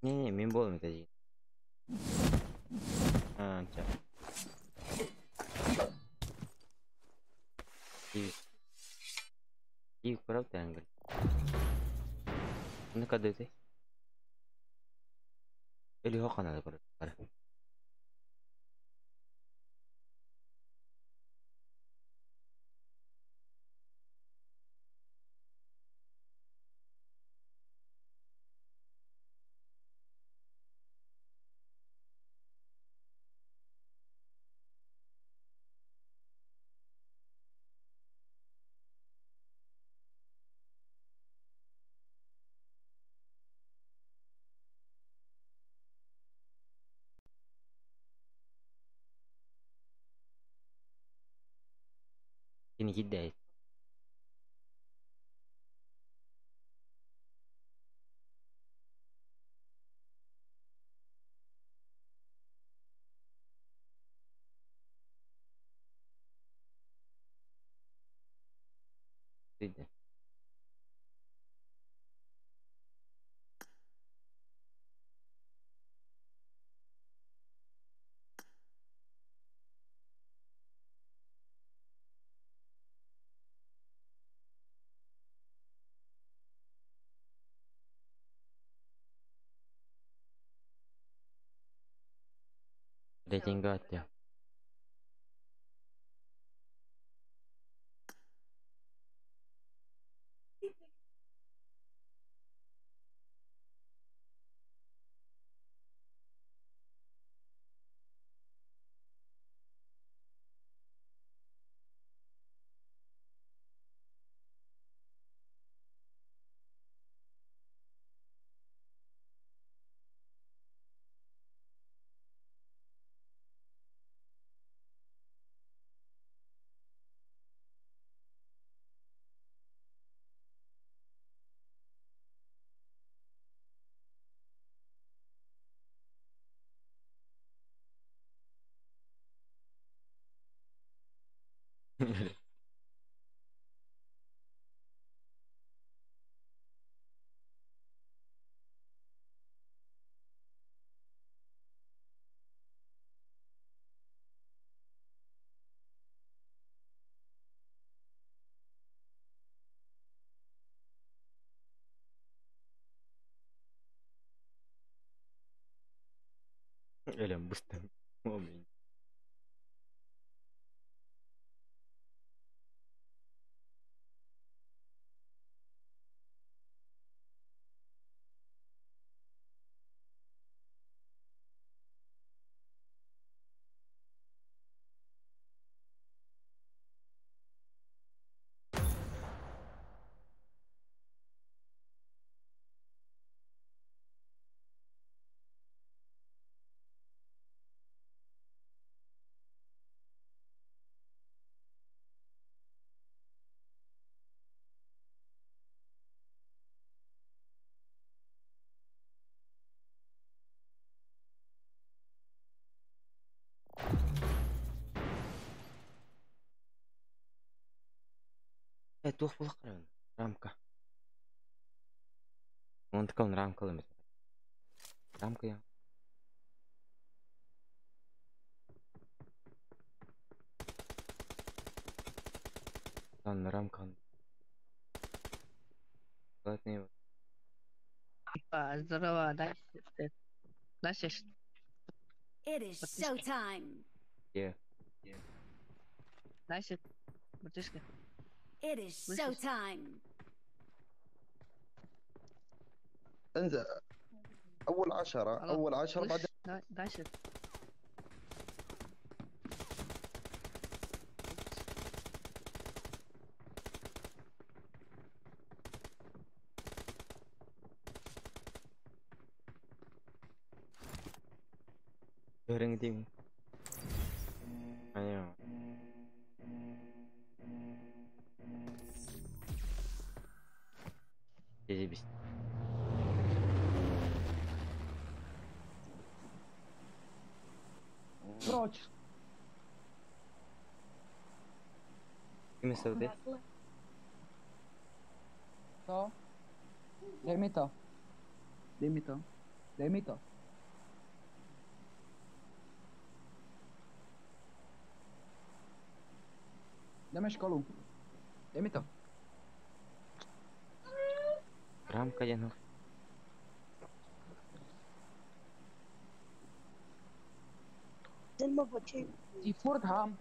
Не-не, мин буолум этэ. Аа, ча. И правда ангел. Ну когда ты? Или хока надо короче. Кини кидает. Видно. Рейтинг атты. Өлем быстым. Момент. туох буолуохха Рамка. Онтукан рамкалым. Рамка я. Ладно, рамка. Ладно. Здорово, дай. Дальше. It is showtime. Yeah. Дальше. Братишка. It is showtime. انزل اول 10 اول 10 بعدين Дальше. Көрүҥ Аня. Заебись. Proč? Ким сылды? Co? Dej mi to. Dej mi to. Dej mi to. Jdeme školu. Dej mi to. Рамка диэн Ti furt ham.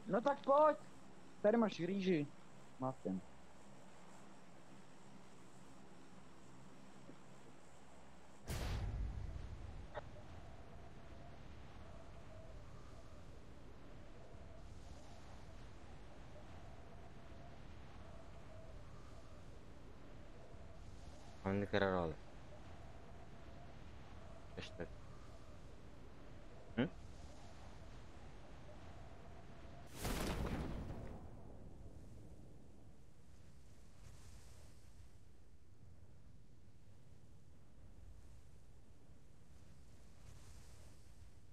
No tak pojď. Tady máš rýži. Martin. Маннык карар алды. Что?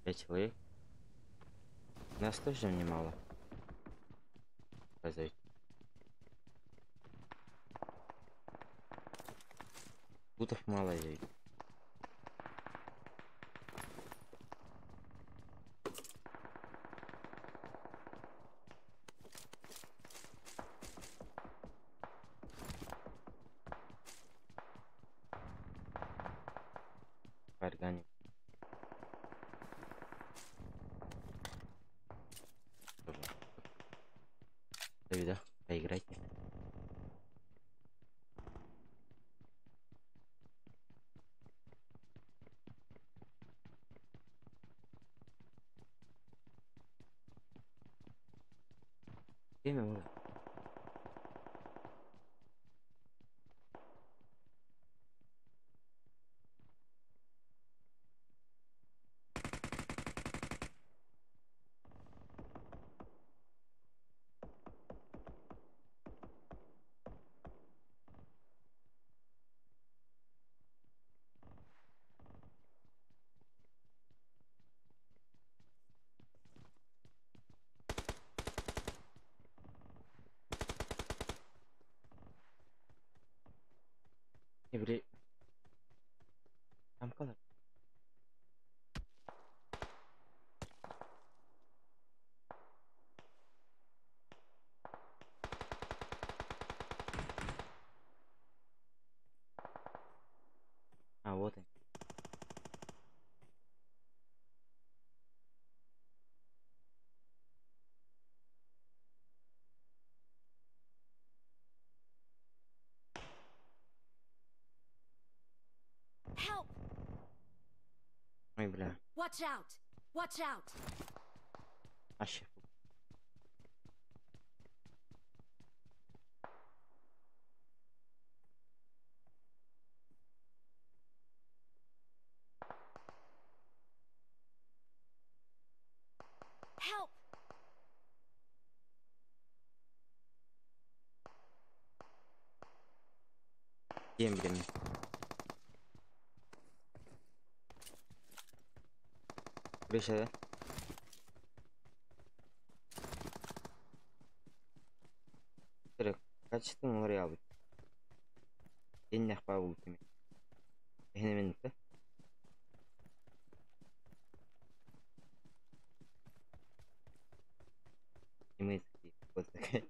Пять человек. Нас тоже немало. Сказать. Путов мало я. Органик. Давида, поиграйте. Время уже. Еврей. Там колор. А, вот он. Help! Ой, бля. Watch out! Watch out! Вообще. Help! Тем временем. Бешеде. Качеством уларыйабыт. Иннэх баа бултум. Эһине минутта. И мы такие, вот такая.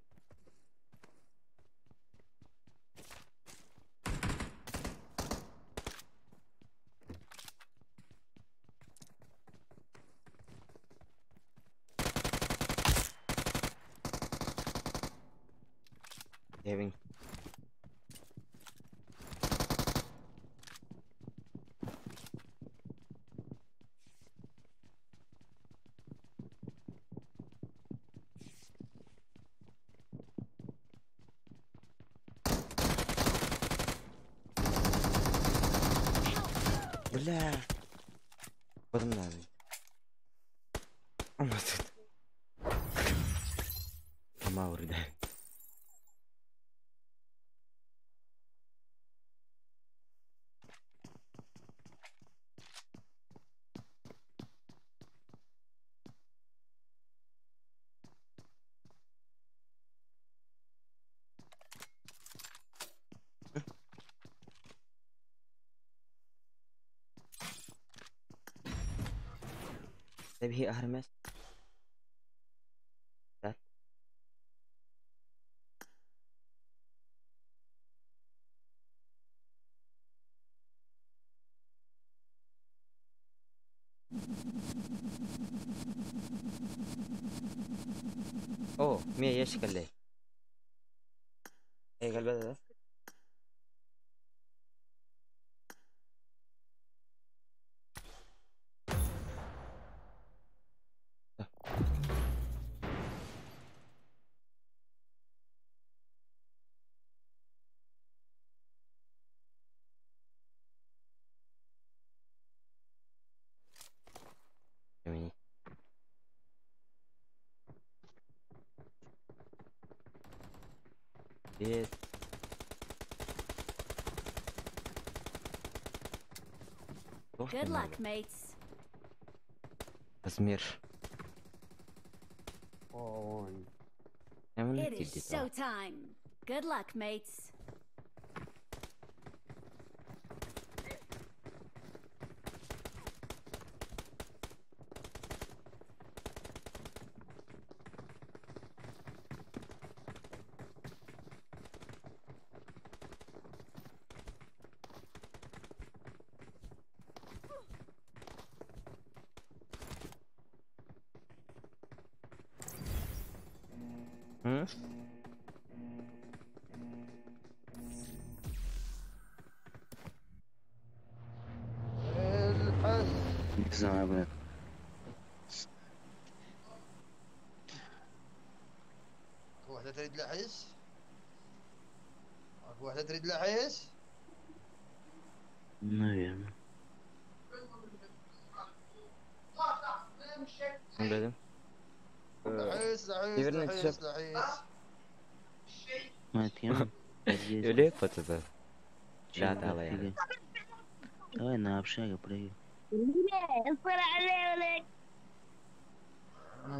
Kevin. Бля. Потом надо. Он тут. Маур, да. Tabii Hermes. That. Oh, mira, ya escalé. قلبها ده. جميل. Yes. Good luck, mates. Размер. Ой. It is showtime. Good luck, mates. Hı? Не знаю, блядь. واحدة تريد لحس؟ اكو واحدة تريد لحس؟ Наверное. Dedim. لحس لحس Birbirine لحس düşüp- لحس Мать, я... Öyle yap patates. La la yani. Давай на общага прыгай.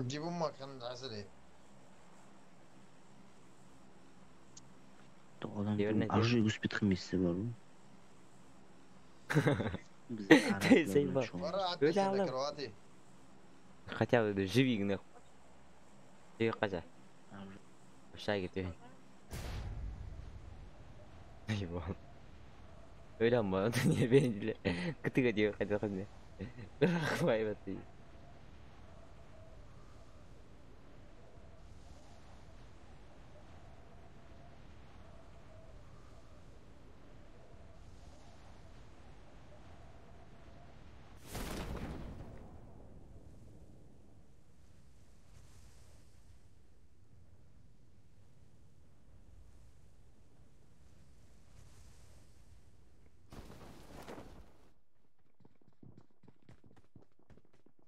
جيب امك خلينا ندعس عليه Adam Diğerine оружие успеть вместе var mı? Ты заебал. برا Öyle عاد oğlum. كرواتي Хотя бы живи нахуй. Ты хотя. Aşağı gidiyor. Eyvah. Öyle ama niye beni kıtık ediyor hadi hadi. Bırakma evet.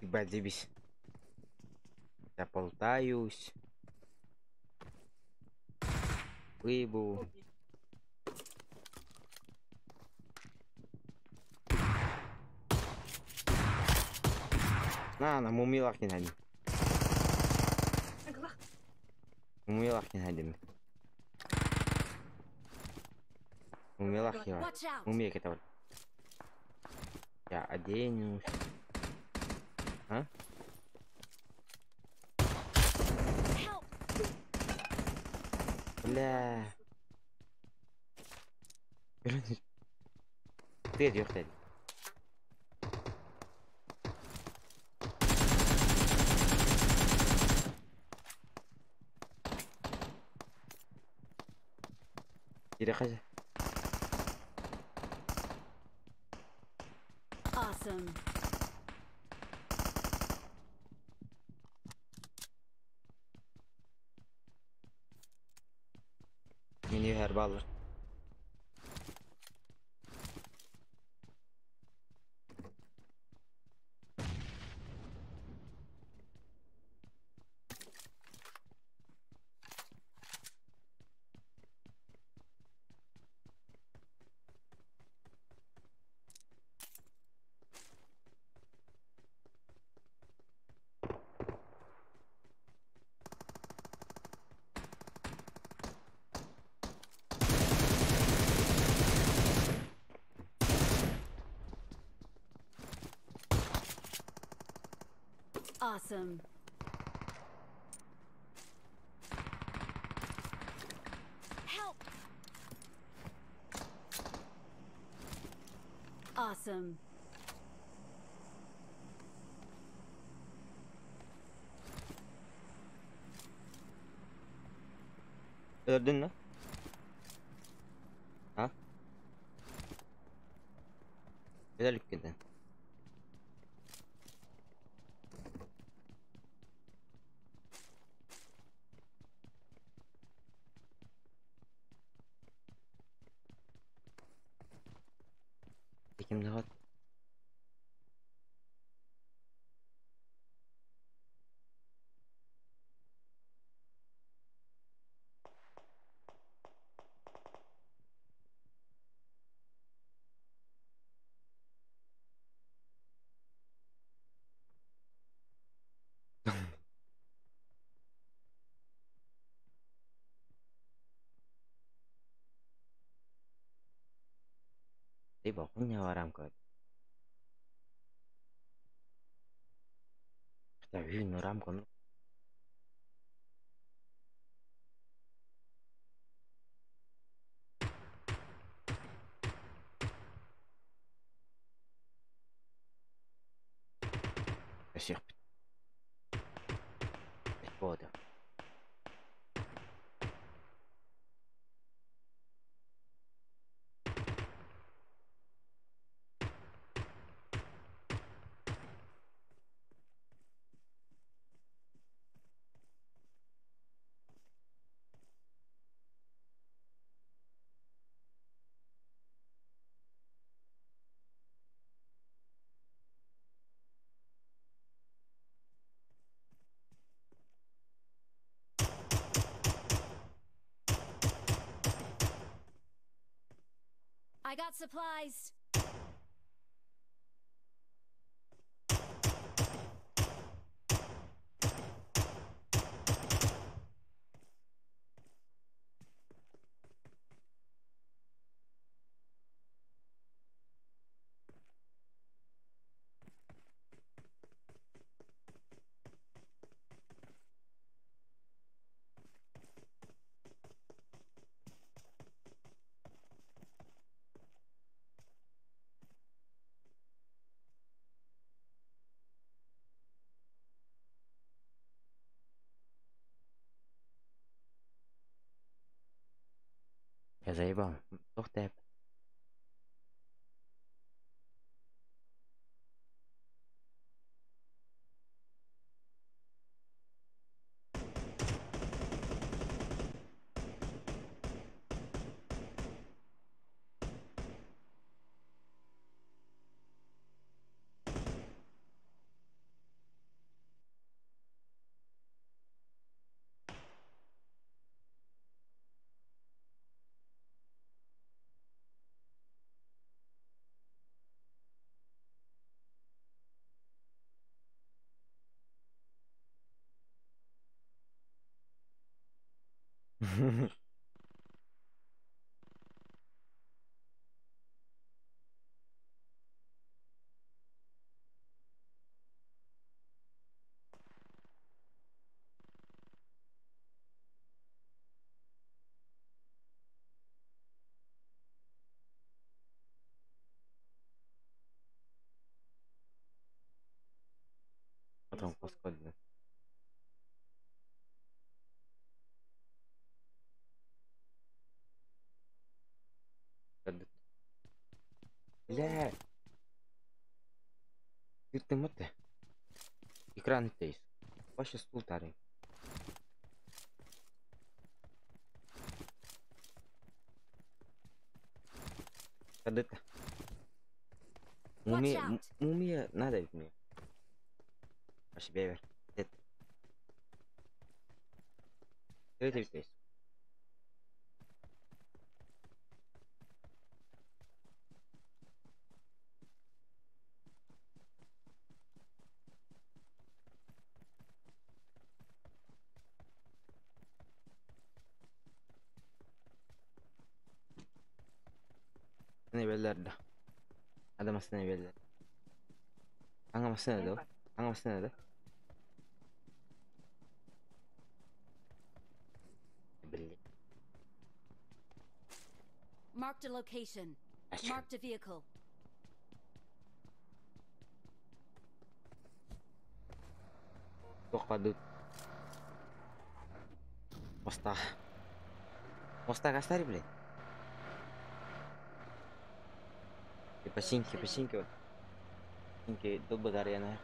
Ебать, заебись. Я болтаюсь. Рыбу. На, мумилах не найди. Мумилах не найди. Мумиялаах киһи баар. Watch out! Мумия кэтэбин. Я оденусь. А? Help! Бля. Ты идешь, Кире Awesome. Mini herballar. Awesome. Help! Awesome. Öldün mü? Ha? Helal gidin. Kimde var? Ты आराम कर आराम कर Бода. I got supplies. Я заебал. Ух ты. Москва. Бля. Ты Экран тейс. Вообще стул тары. Кадета. Мумия, мумия надо ведь мне. Вообще бевер. Это. Это здесь. Bellerdi. Adam aslında belli. Anlamasın ne o? Anlamasın ne Belli. Marked a location. Marked a vehicle. Toh Mosta. Mosta kastari bile. Починки, починки вот. Починки до батарея.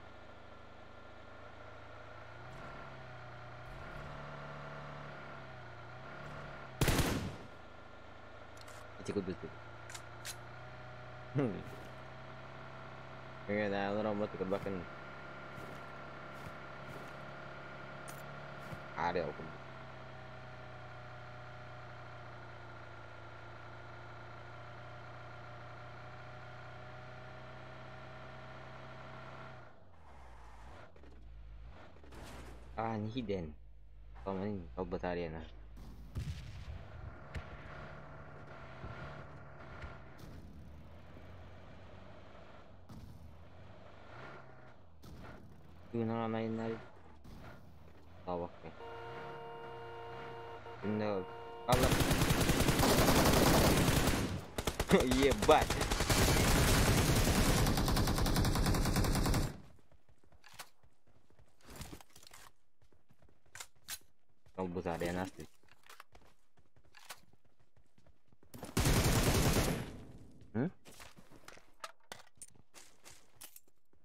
Эти куда ты? Kaya na mo tikod bakin. Are ako. Ah, hidden. Tama rin, batarya na. Yun na nga Tawak eh. No. Allah. Ебать. Базария нас.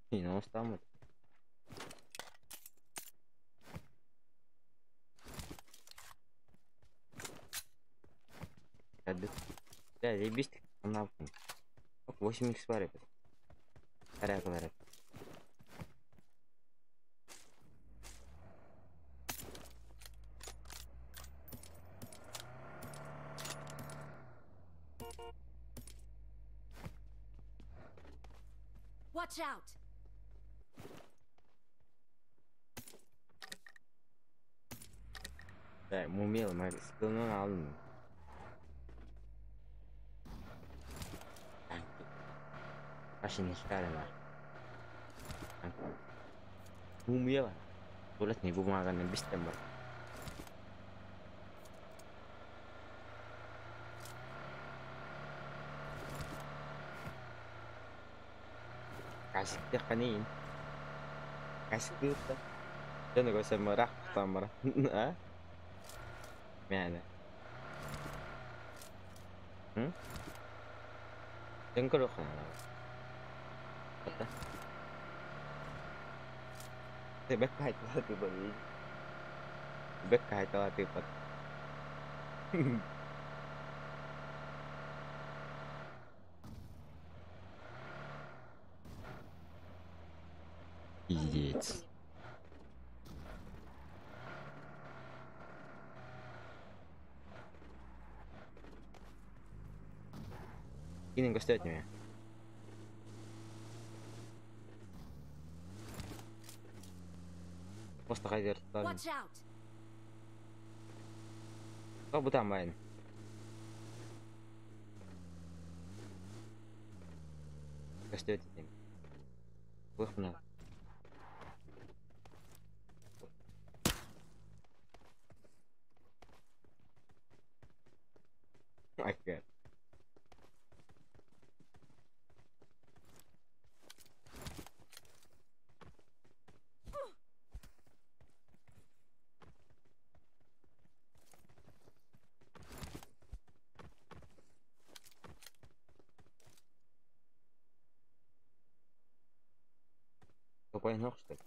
И ну там. Да, заебись ты нахуй. 8 х пары. Порядок. Watch out. Так, мумел, мы скилну aldım. Başını çıkarın. Mumya var. Tulis nih bu makan bis tembak. Kasih kanin. Kasih kita. Jangan gak usah merah, pertama merah. Ah? Mana? Jengkel kan? Бекай типа. Бекай типа. Пиздец. Кинем гостей от меня. Просто хайдер. Кто бы там, Вайн? Гостей от меня. Выхнул. My God. Тупой ног, что ли?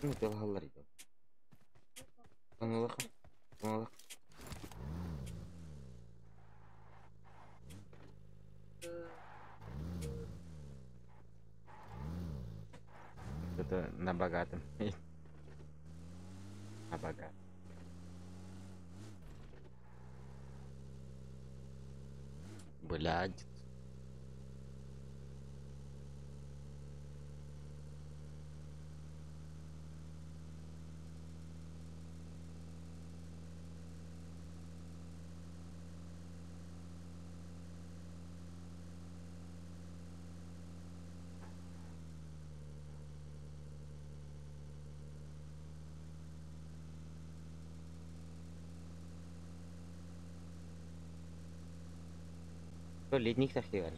Ну, ты лгаллар иди. Аналаха. Аналах. Это на богатом. На богатом. Блядь. Ледник тахтыгар.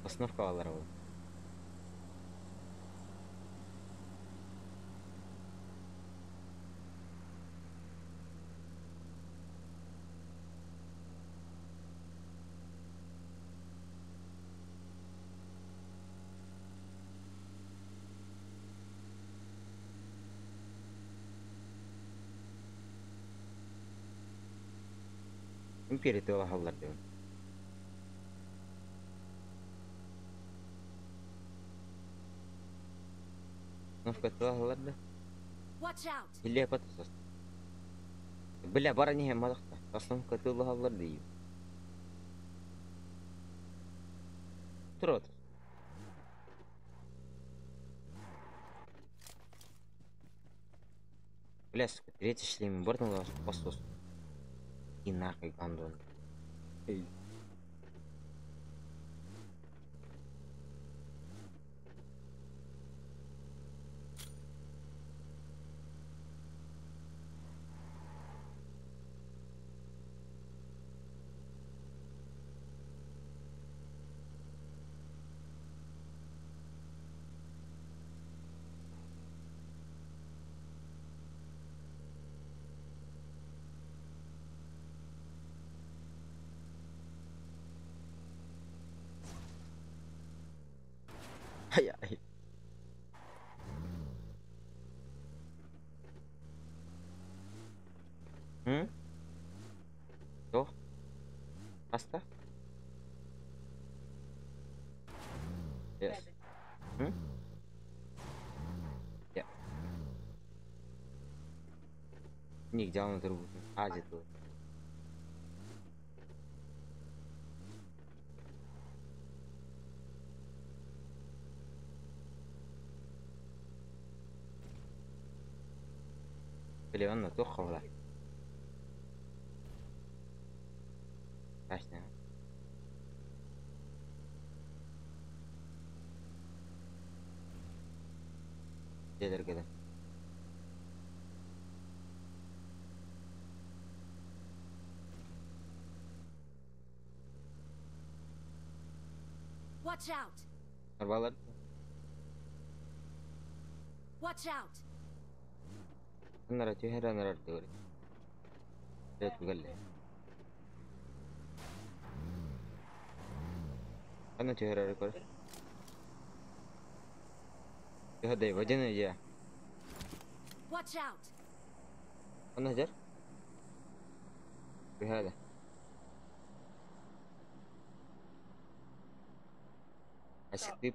Основка алар ол. Империя тылаһаллар диэн. Основка тылаһаллар да. Watch out! Хилле патысас. Бля, бара не мадахта. Основка тылаһаллар дейм. Трот. Бля, сука, третий шлем, бортом посос. И нахуй, гандон. Эй. Ай, ай. М? Туох? Хаста? Yes. М? Yeah. Нигде он другой. Азия тут. Били онно туох хабыла? Башня. Дьиэлэргэ да. Watch out! Арбалар. Watch out! Анара түһэр анарар дыгыр. Түгэлле. Ана түһэр көр. Түһэр вадина я. Watch out! Ана жар. Түһэр. Асыктып.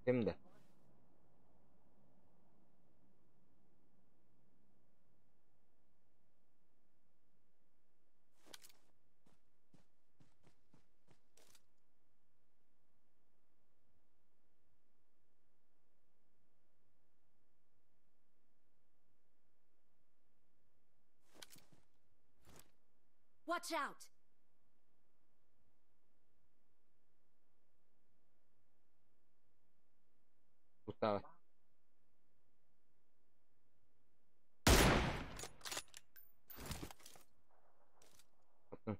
Кимде? Watch out! Куттава. Аптын.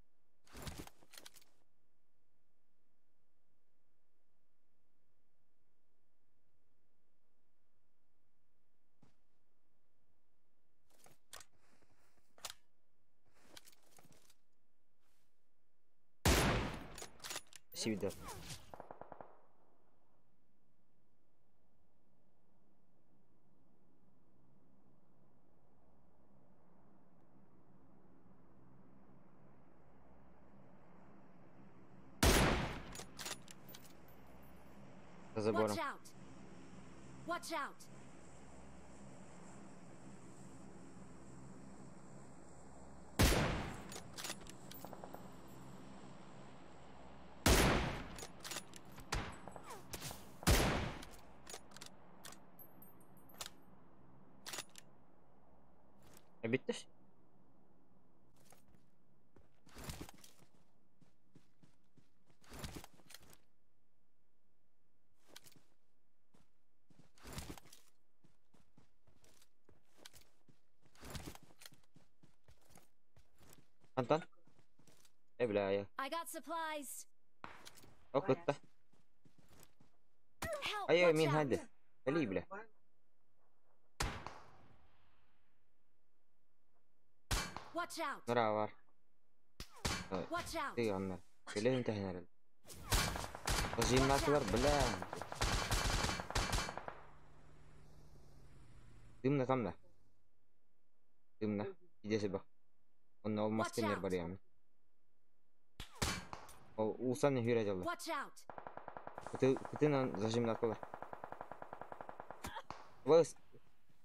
Сивдер. За забором. Watch out! Watch out! Bitti. Антон. Э, бля, я. I got supplies. Окутта. Help! Ай, Watch мин out! хады. Али, бля. Watch out! Нара бар. Watch out! Ты аннар. Биле инте хнер. Зимнатылар, бля. Дымна там да. Дымна. Иди себе. Он olmaz Watch кемер out. бар ями. Ол улсан не хүрэ жалла. Watch out! Кытынан зажимнатылар. Вос.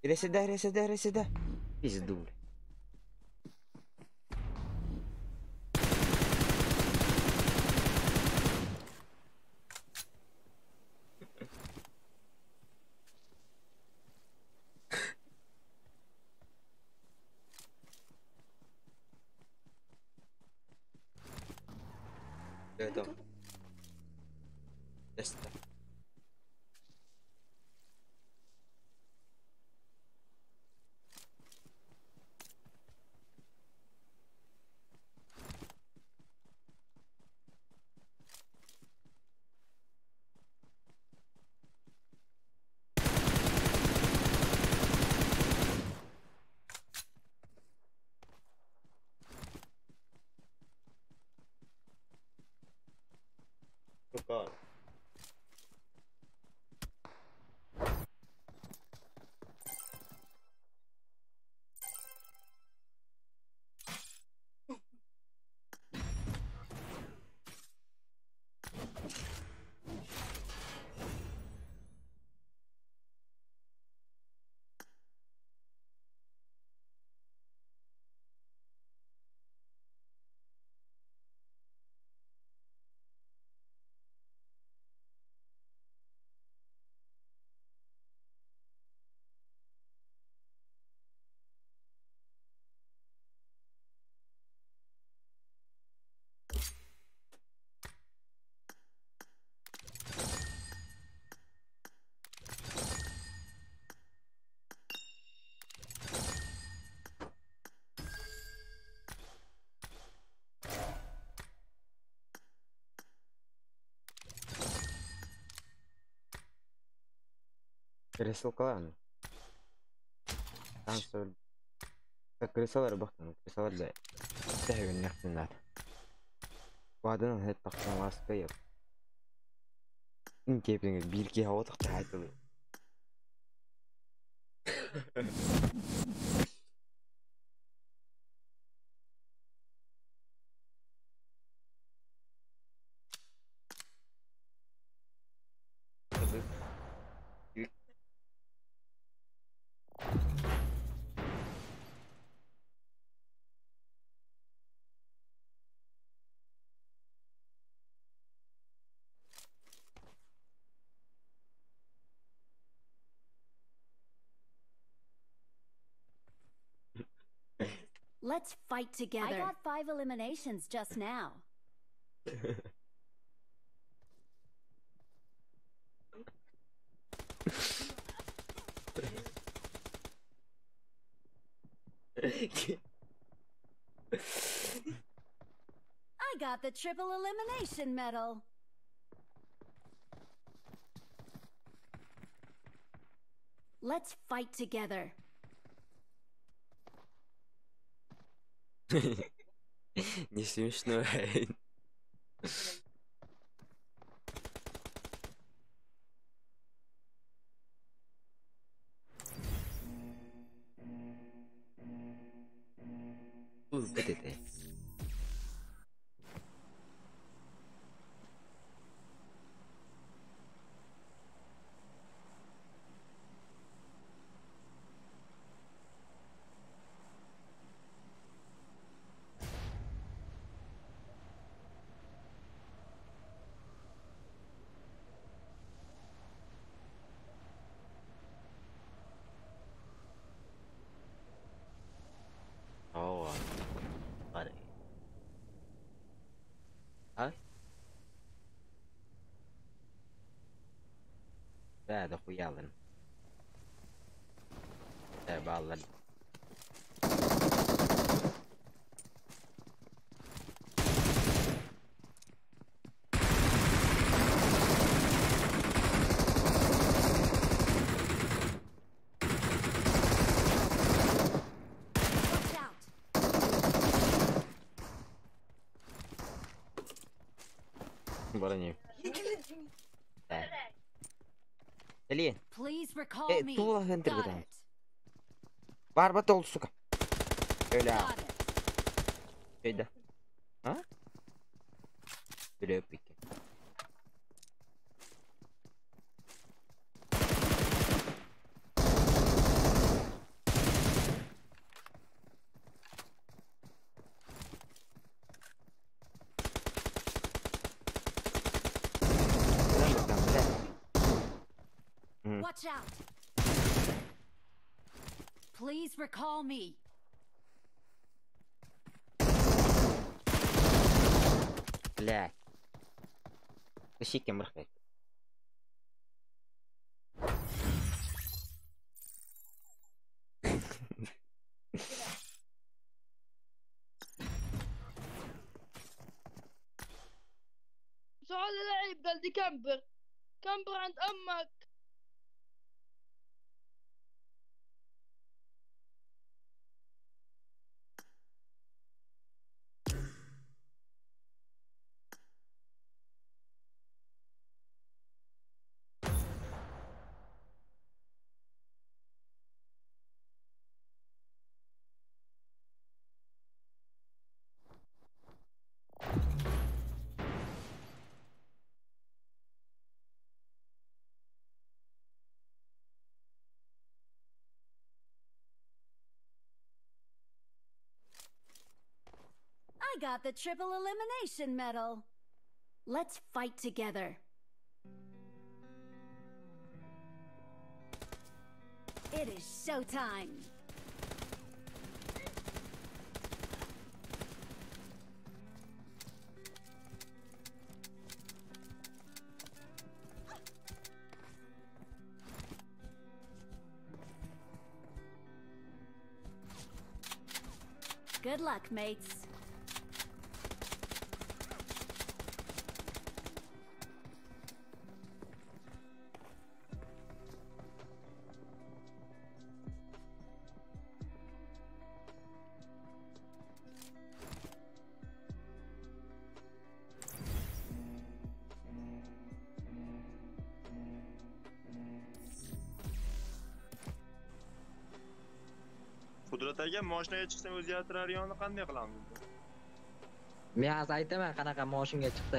Ире сюда, ире сюда, ире сюда. Пизду, бля. Это. Теста. Сука. Пересылкалаан. Там крысалар бахтан, крысалар да. Тэһэгин Вадын хэт тахсан ласка яп. Кепиңе бир ки хава тахта хайтылы. Let's fight together. I got 5 eliminations just now. I got the triple elimination medal. Let's fight together. Не смешно. Вот это. Да, дохуя, ладно. Да, баллар. Барани. Да. Тула хентер Барба тол, сука. Öyle. Öyle. Ha? Öyle peki. Watch out. Please recall me. Бля. Защитим рахмет. سؤال لعيب قال دي كامبر كامبر عند امك. I got the triple elimination medal. Let's fight together. It is showtime. Good luck, mates. Qudrat aka, mashinaga chiqsang o'zgartiradiganini qanday qilamiz? Men hozir aytaman qanaqa moshinga chiqsa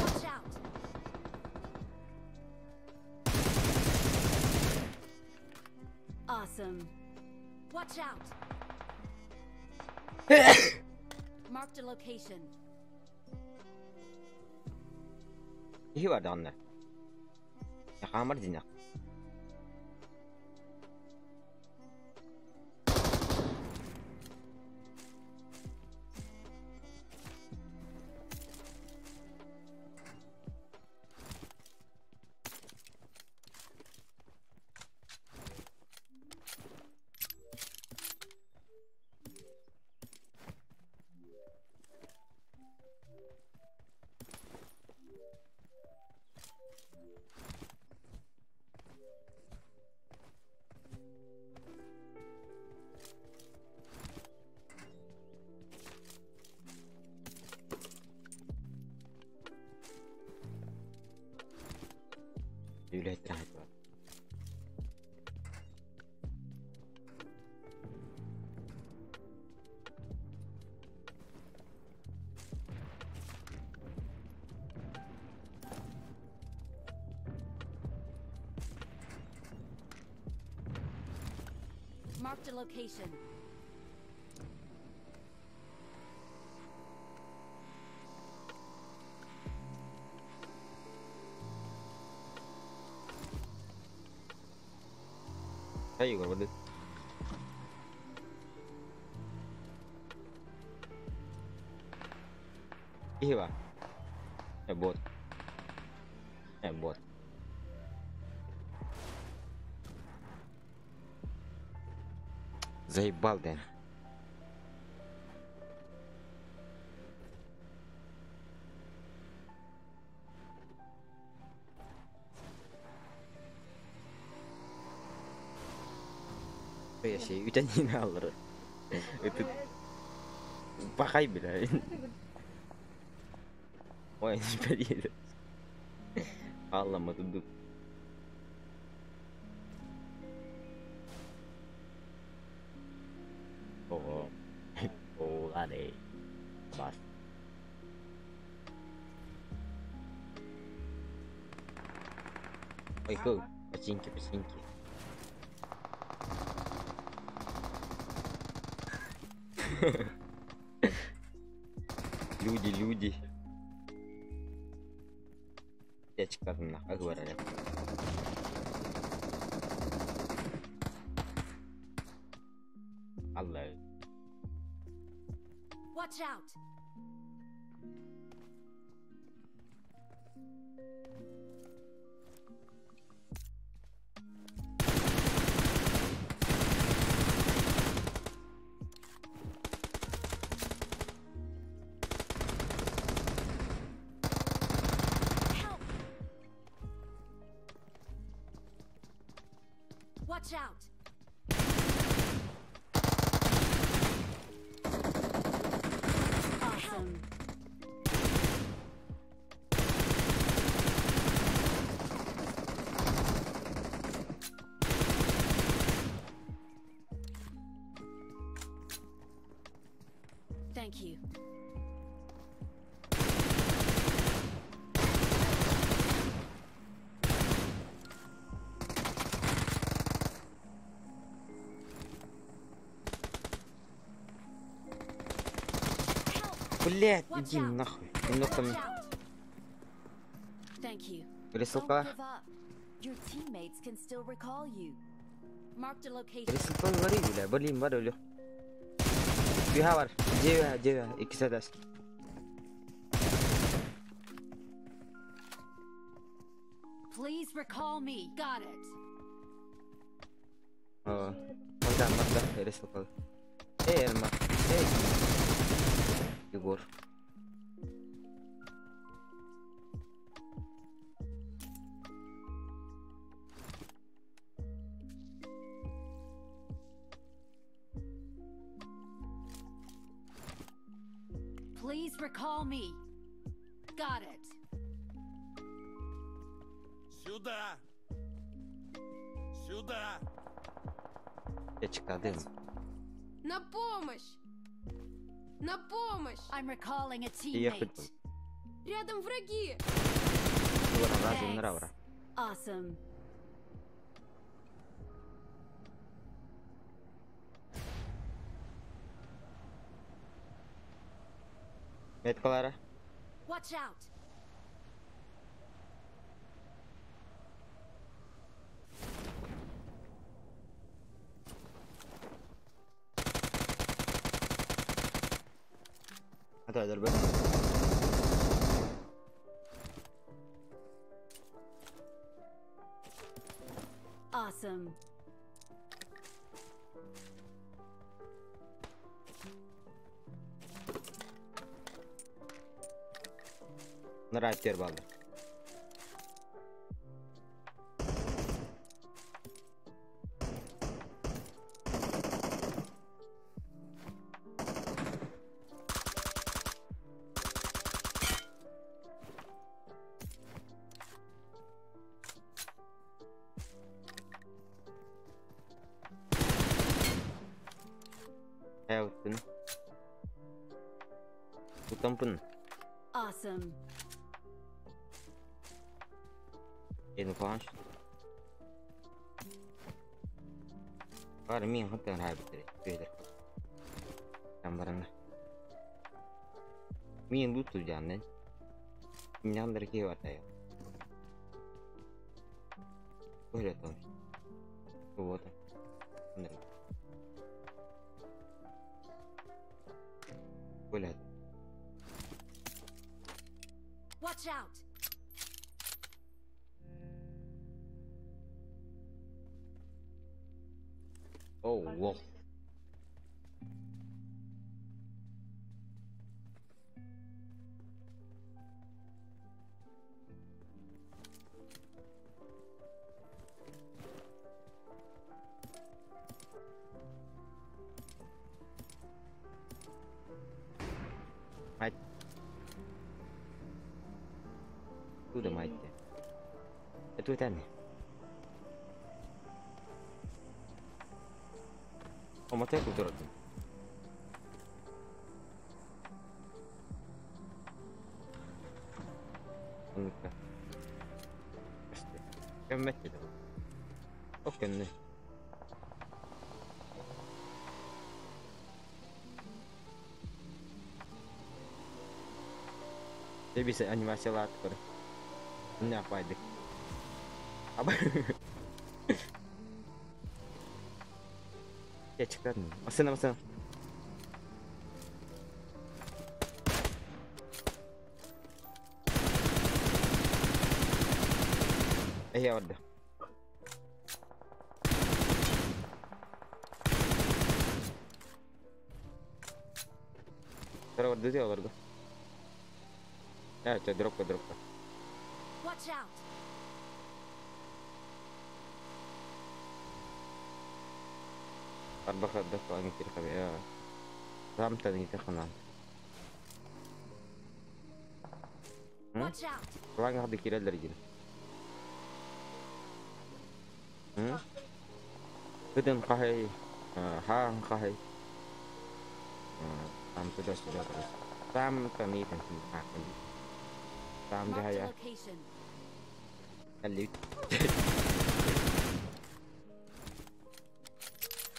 Watch out! Awesome. Watch out! Marked a location. Киһи бар даҕаны. Хаамар дьиҥнэх. Үлэһиттэр аһайдылар. Marked a location. Hey, Егор, вот. Киһи бар. Бот. Бот. Заебал, да. Я үтэн алыр. Это пахай, бля. Ой, не поверю. Алла, тут. О, о, ладно. Бас. Ой, ху, починки, починки. Люди, люди. Ячка нахуй говорят. Алло. Watch out! Help! Watch out! Awesome. Thank you. Блять, иди нахуй. Немного Watch out! Thank you. Don't Пересылка. give up. Your teammates can still recall you. Marked a location. Пересылка говори, бля, блин, бар өлө. Ühe var. C C ikisi de. Please recall me. Got it. Ondan bak da resul kal. Ey elma. Ey. Igor. Please recall me. Got it. Сюда! Сюда! Я çıkardım. На помощь! На помощь! I'm recalling a teammate. Рядом враги! Thanks. Awesome. Metkalara. Watch out. Hadi be. Awesome. Right there, ballı. Tampın. Awesome. Yeni falan. Var min hatta här bitir. Ben barana. Min loot janne. Min ki var ya. Böyle tamam. Bu da. Böyle. Watch out. Oh, whoa. Tuh udah mati. Itu tadi. Oh, mati aku turun. Enggak. Pasti. Kemet gitu. Oke nih. Dia bisa animasi latar. Ini apa itu? Apa? Ya çıkar mı? Asana asana. Ya orada. Terus orada sih orada. Ya, drop drop. Watch out. أربخ الدفع كتير خبي فهمت أنا كتير خنان. Watch out. طبعا هذا كيلو للرجل. بدن قهي ها قهي عم تدرس تدرس تعم تنيت تعم Marked a جهايا location. اللي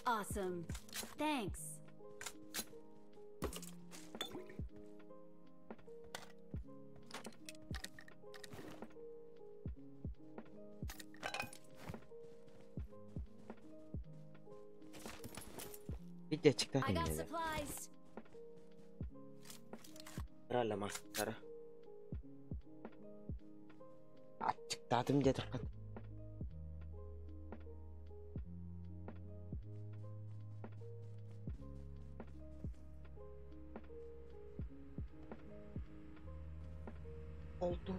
Awesome. Thanks. Video çıktı I got yine. supplies. Ламастара. Аччыктаатым диэтэххэ. Oldu.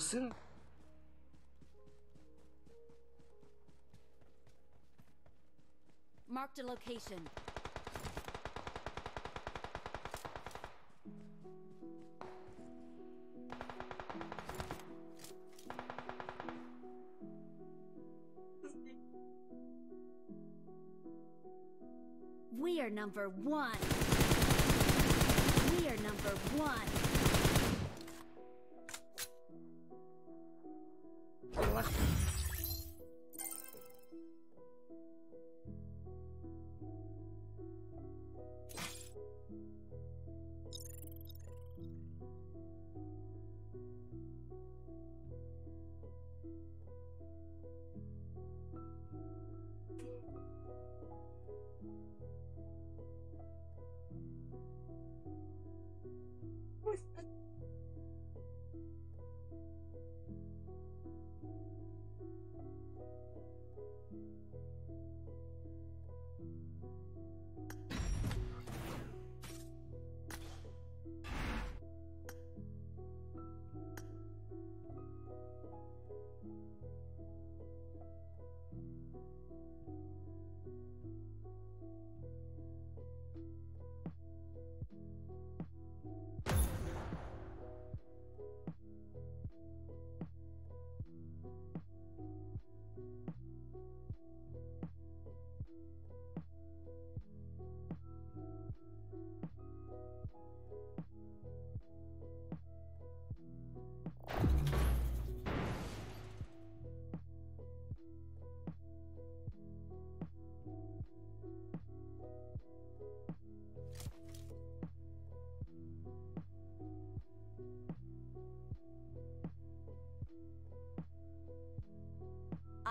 Сын. Marked a location. We are number one. We are number one.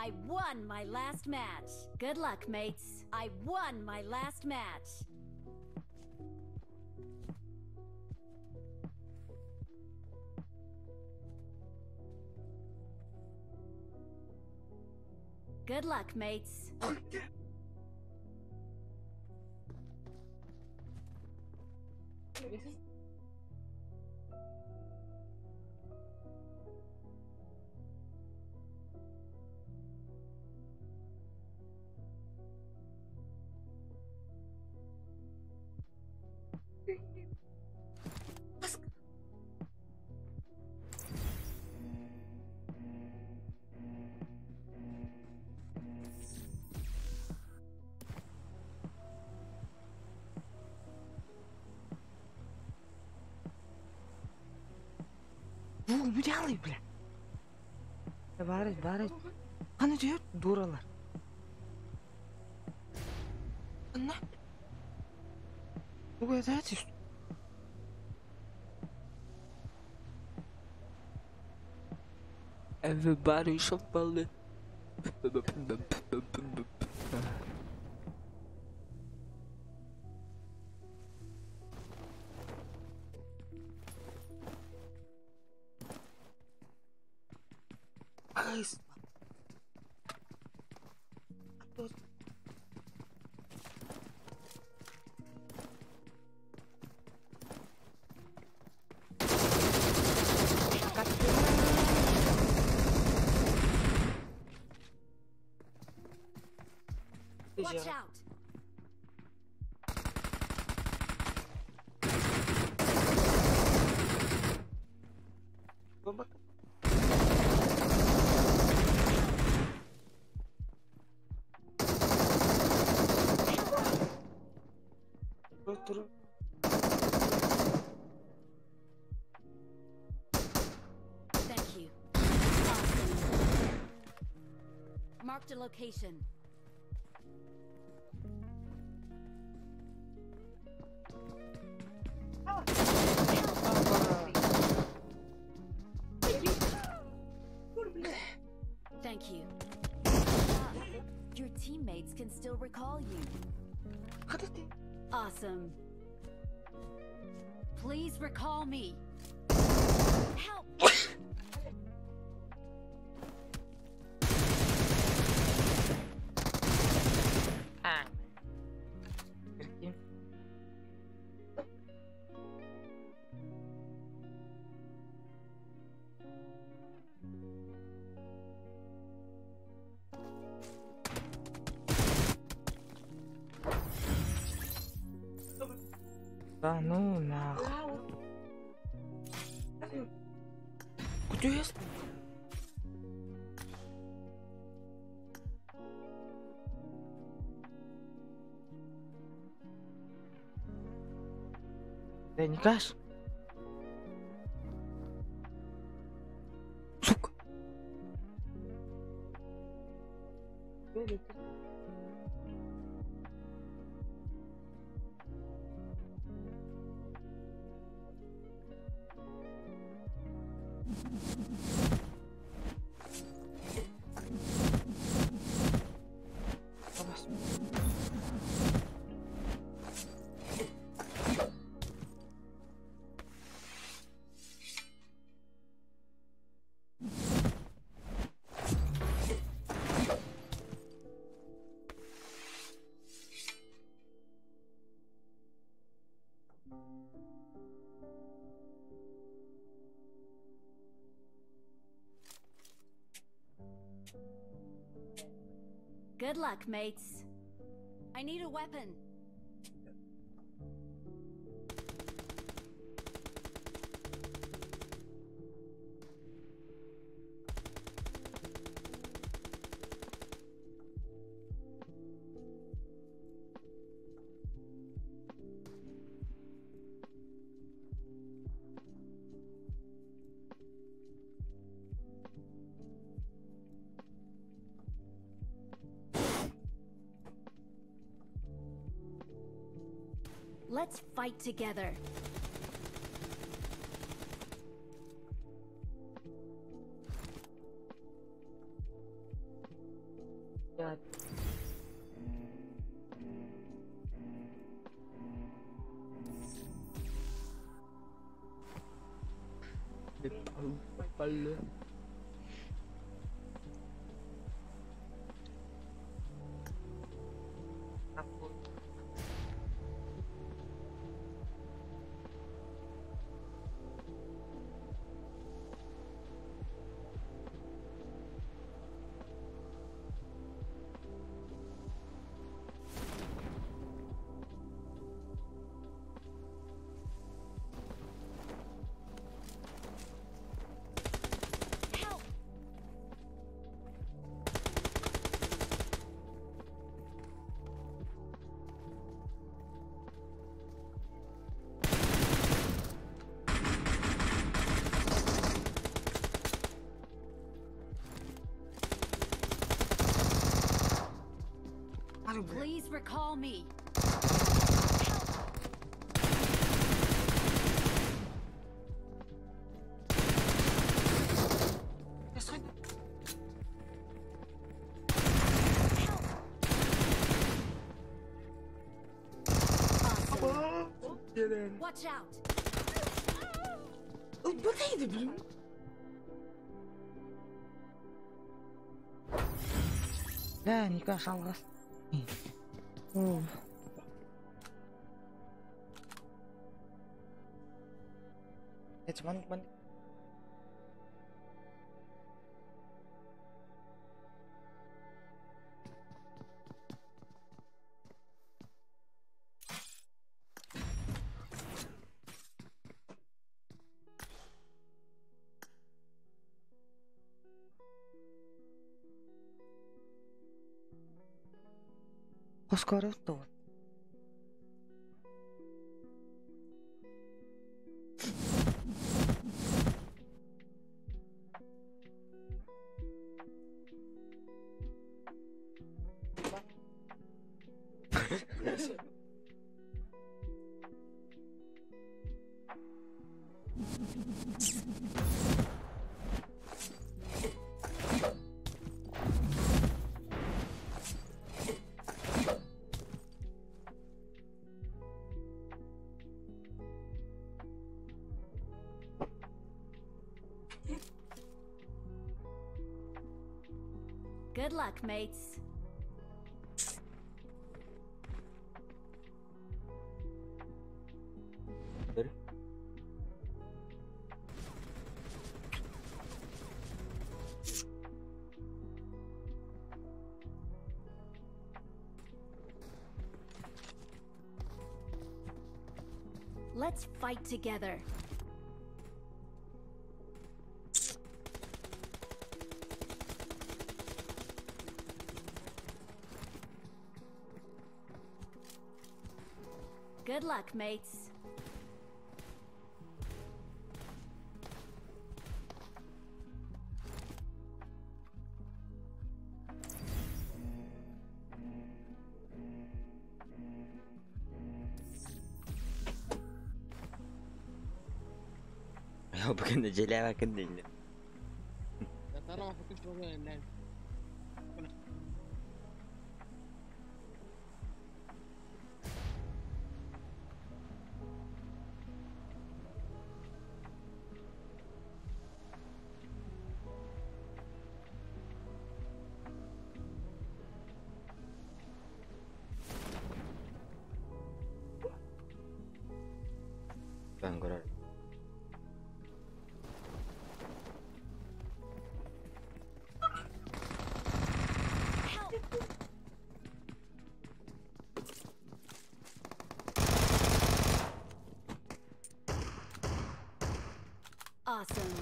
I won my last match. Good luck, mates. I won my last match. Good luck, mates. Бу бля. Бары, бары. Аны дүйөт дуралар. Анна. Угадайте. Everybody shuffle. Watch out! Thank you. Awesome. Marked a location. Thank you. Your teammates can still recall you. Awesome. Please recall me. Help! Ah. Прикинь. Да ну нахуй. Куда я? Да не каш. Сука. Good luck, mates. I need a weapon. Let's fight together. Help! Please recall me. Awesome. Watch out! Bu neydi bu? Да, Никаш алгас. О. Это ман ман. Скоро тут. Good luck, mates. Let's fight together. Good luck, mates. Ya bugün de Celal hakkında değil. Ben karar. Awesome.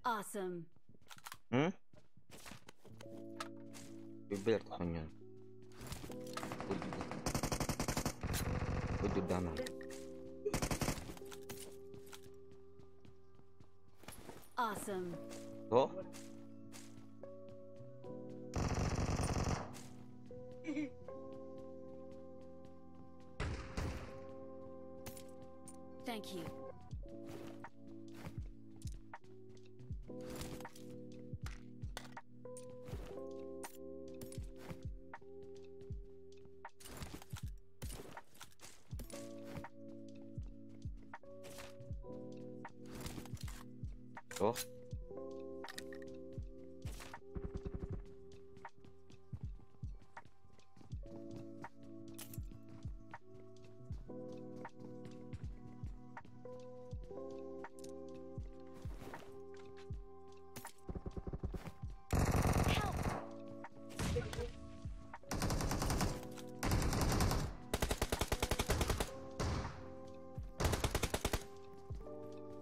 Awesome. Hı? Bir konyo. Udah Awesome. Oh. Thank you. Oh.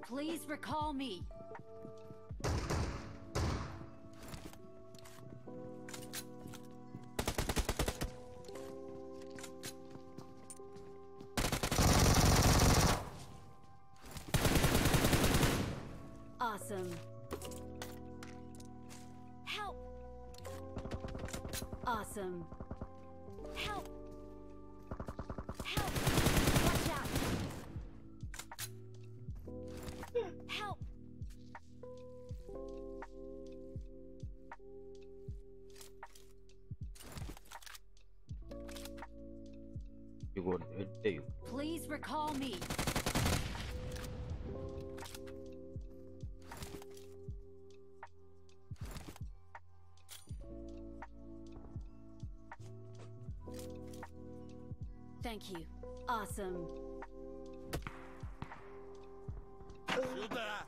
Please recall me. Awesome. Help. Awesome. Help. Help. Watch out. Help. You. Please recall me. Thank you. Awesome. Сюда!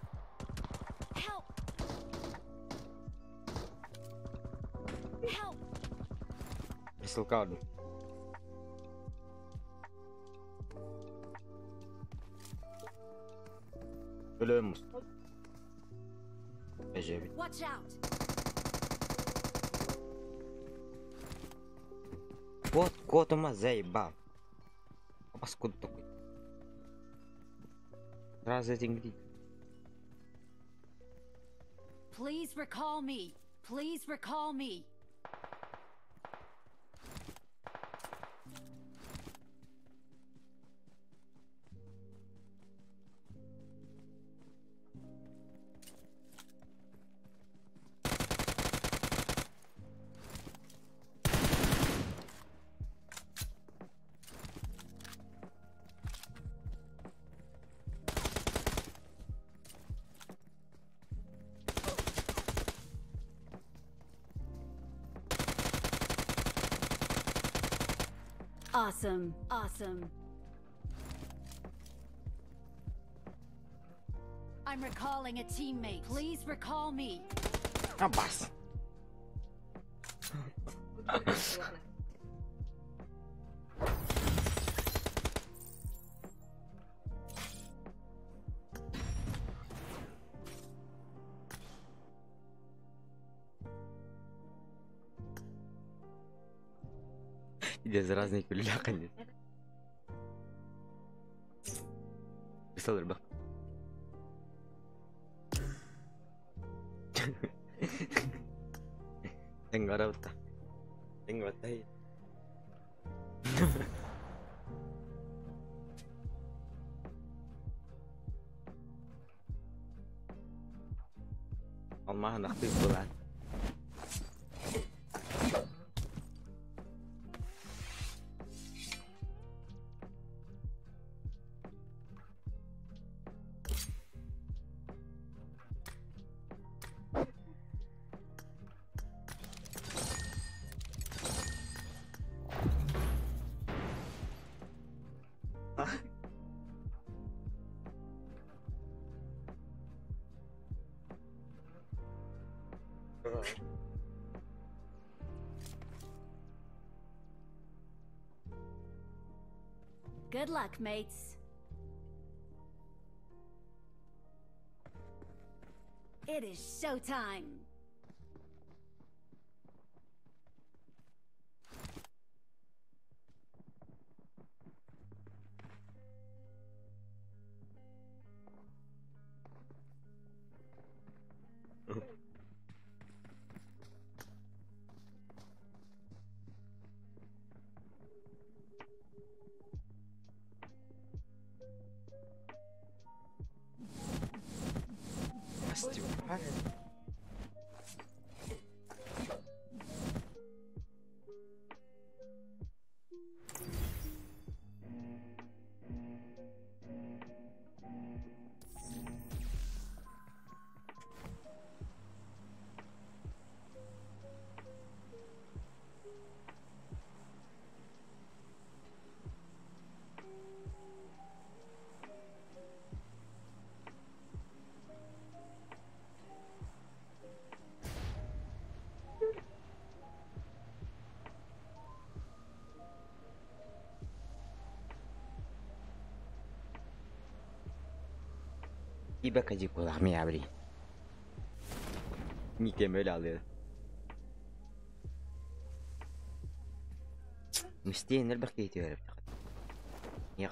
Help! Help! Ссылка ордун. Өлөм Эжебит. Watch out! Кот, котума заебал. Паскуд такой. Раз этим где. Please recall me. Please recall me. Awesome. Awesome. I'm recalling a teammate. Please recall me. Abbas. Без разных күллээх Пистолет Tengo Tengo ahí. Алмаһын ахтыы буолаат. Good luck, mates. It is showtime. Bir bakacık olalım ya bri. Nick'im öyle alıyor. Müsteyin elbak yetiyor. Ya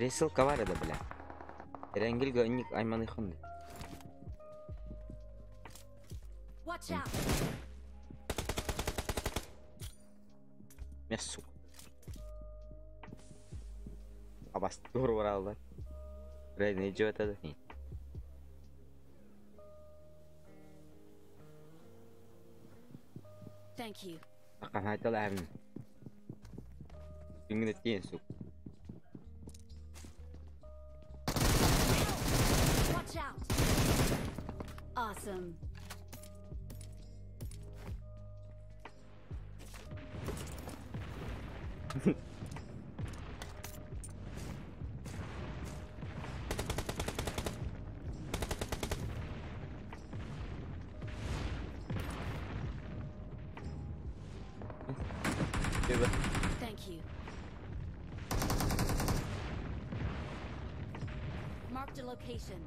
Ресылка бар edi бля. Эренгилге инник айманы хынды. Watch out! Мя сука. Абастур бараллар. Не идет это? Thank you. Аканайталаһын. Ингнетен сук. Watch out! Awesome. Thank you. Marked a location.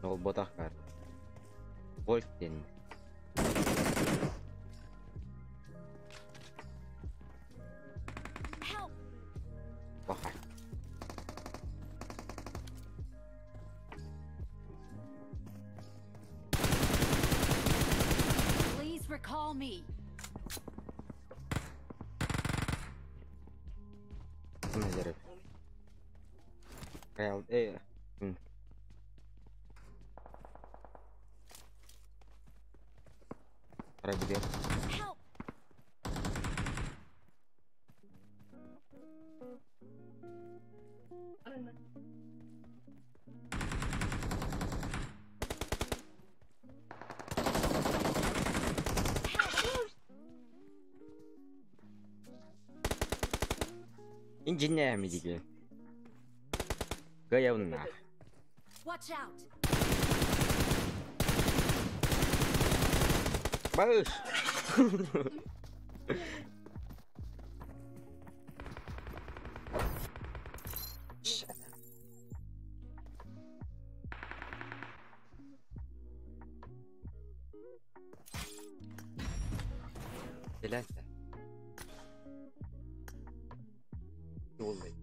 Ол ботах кар. Вольтен. Help! Баха. Please recall me. Ким Реал э. Арабидер. Help! Инженер медики. Гаявна. Watch out! Bağış. ثلاثة. والله.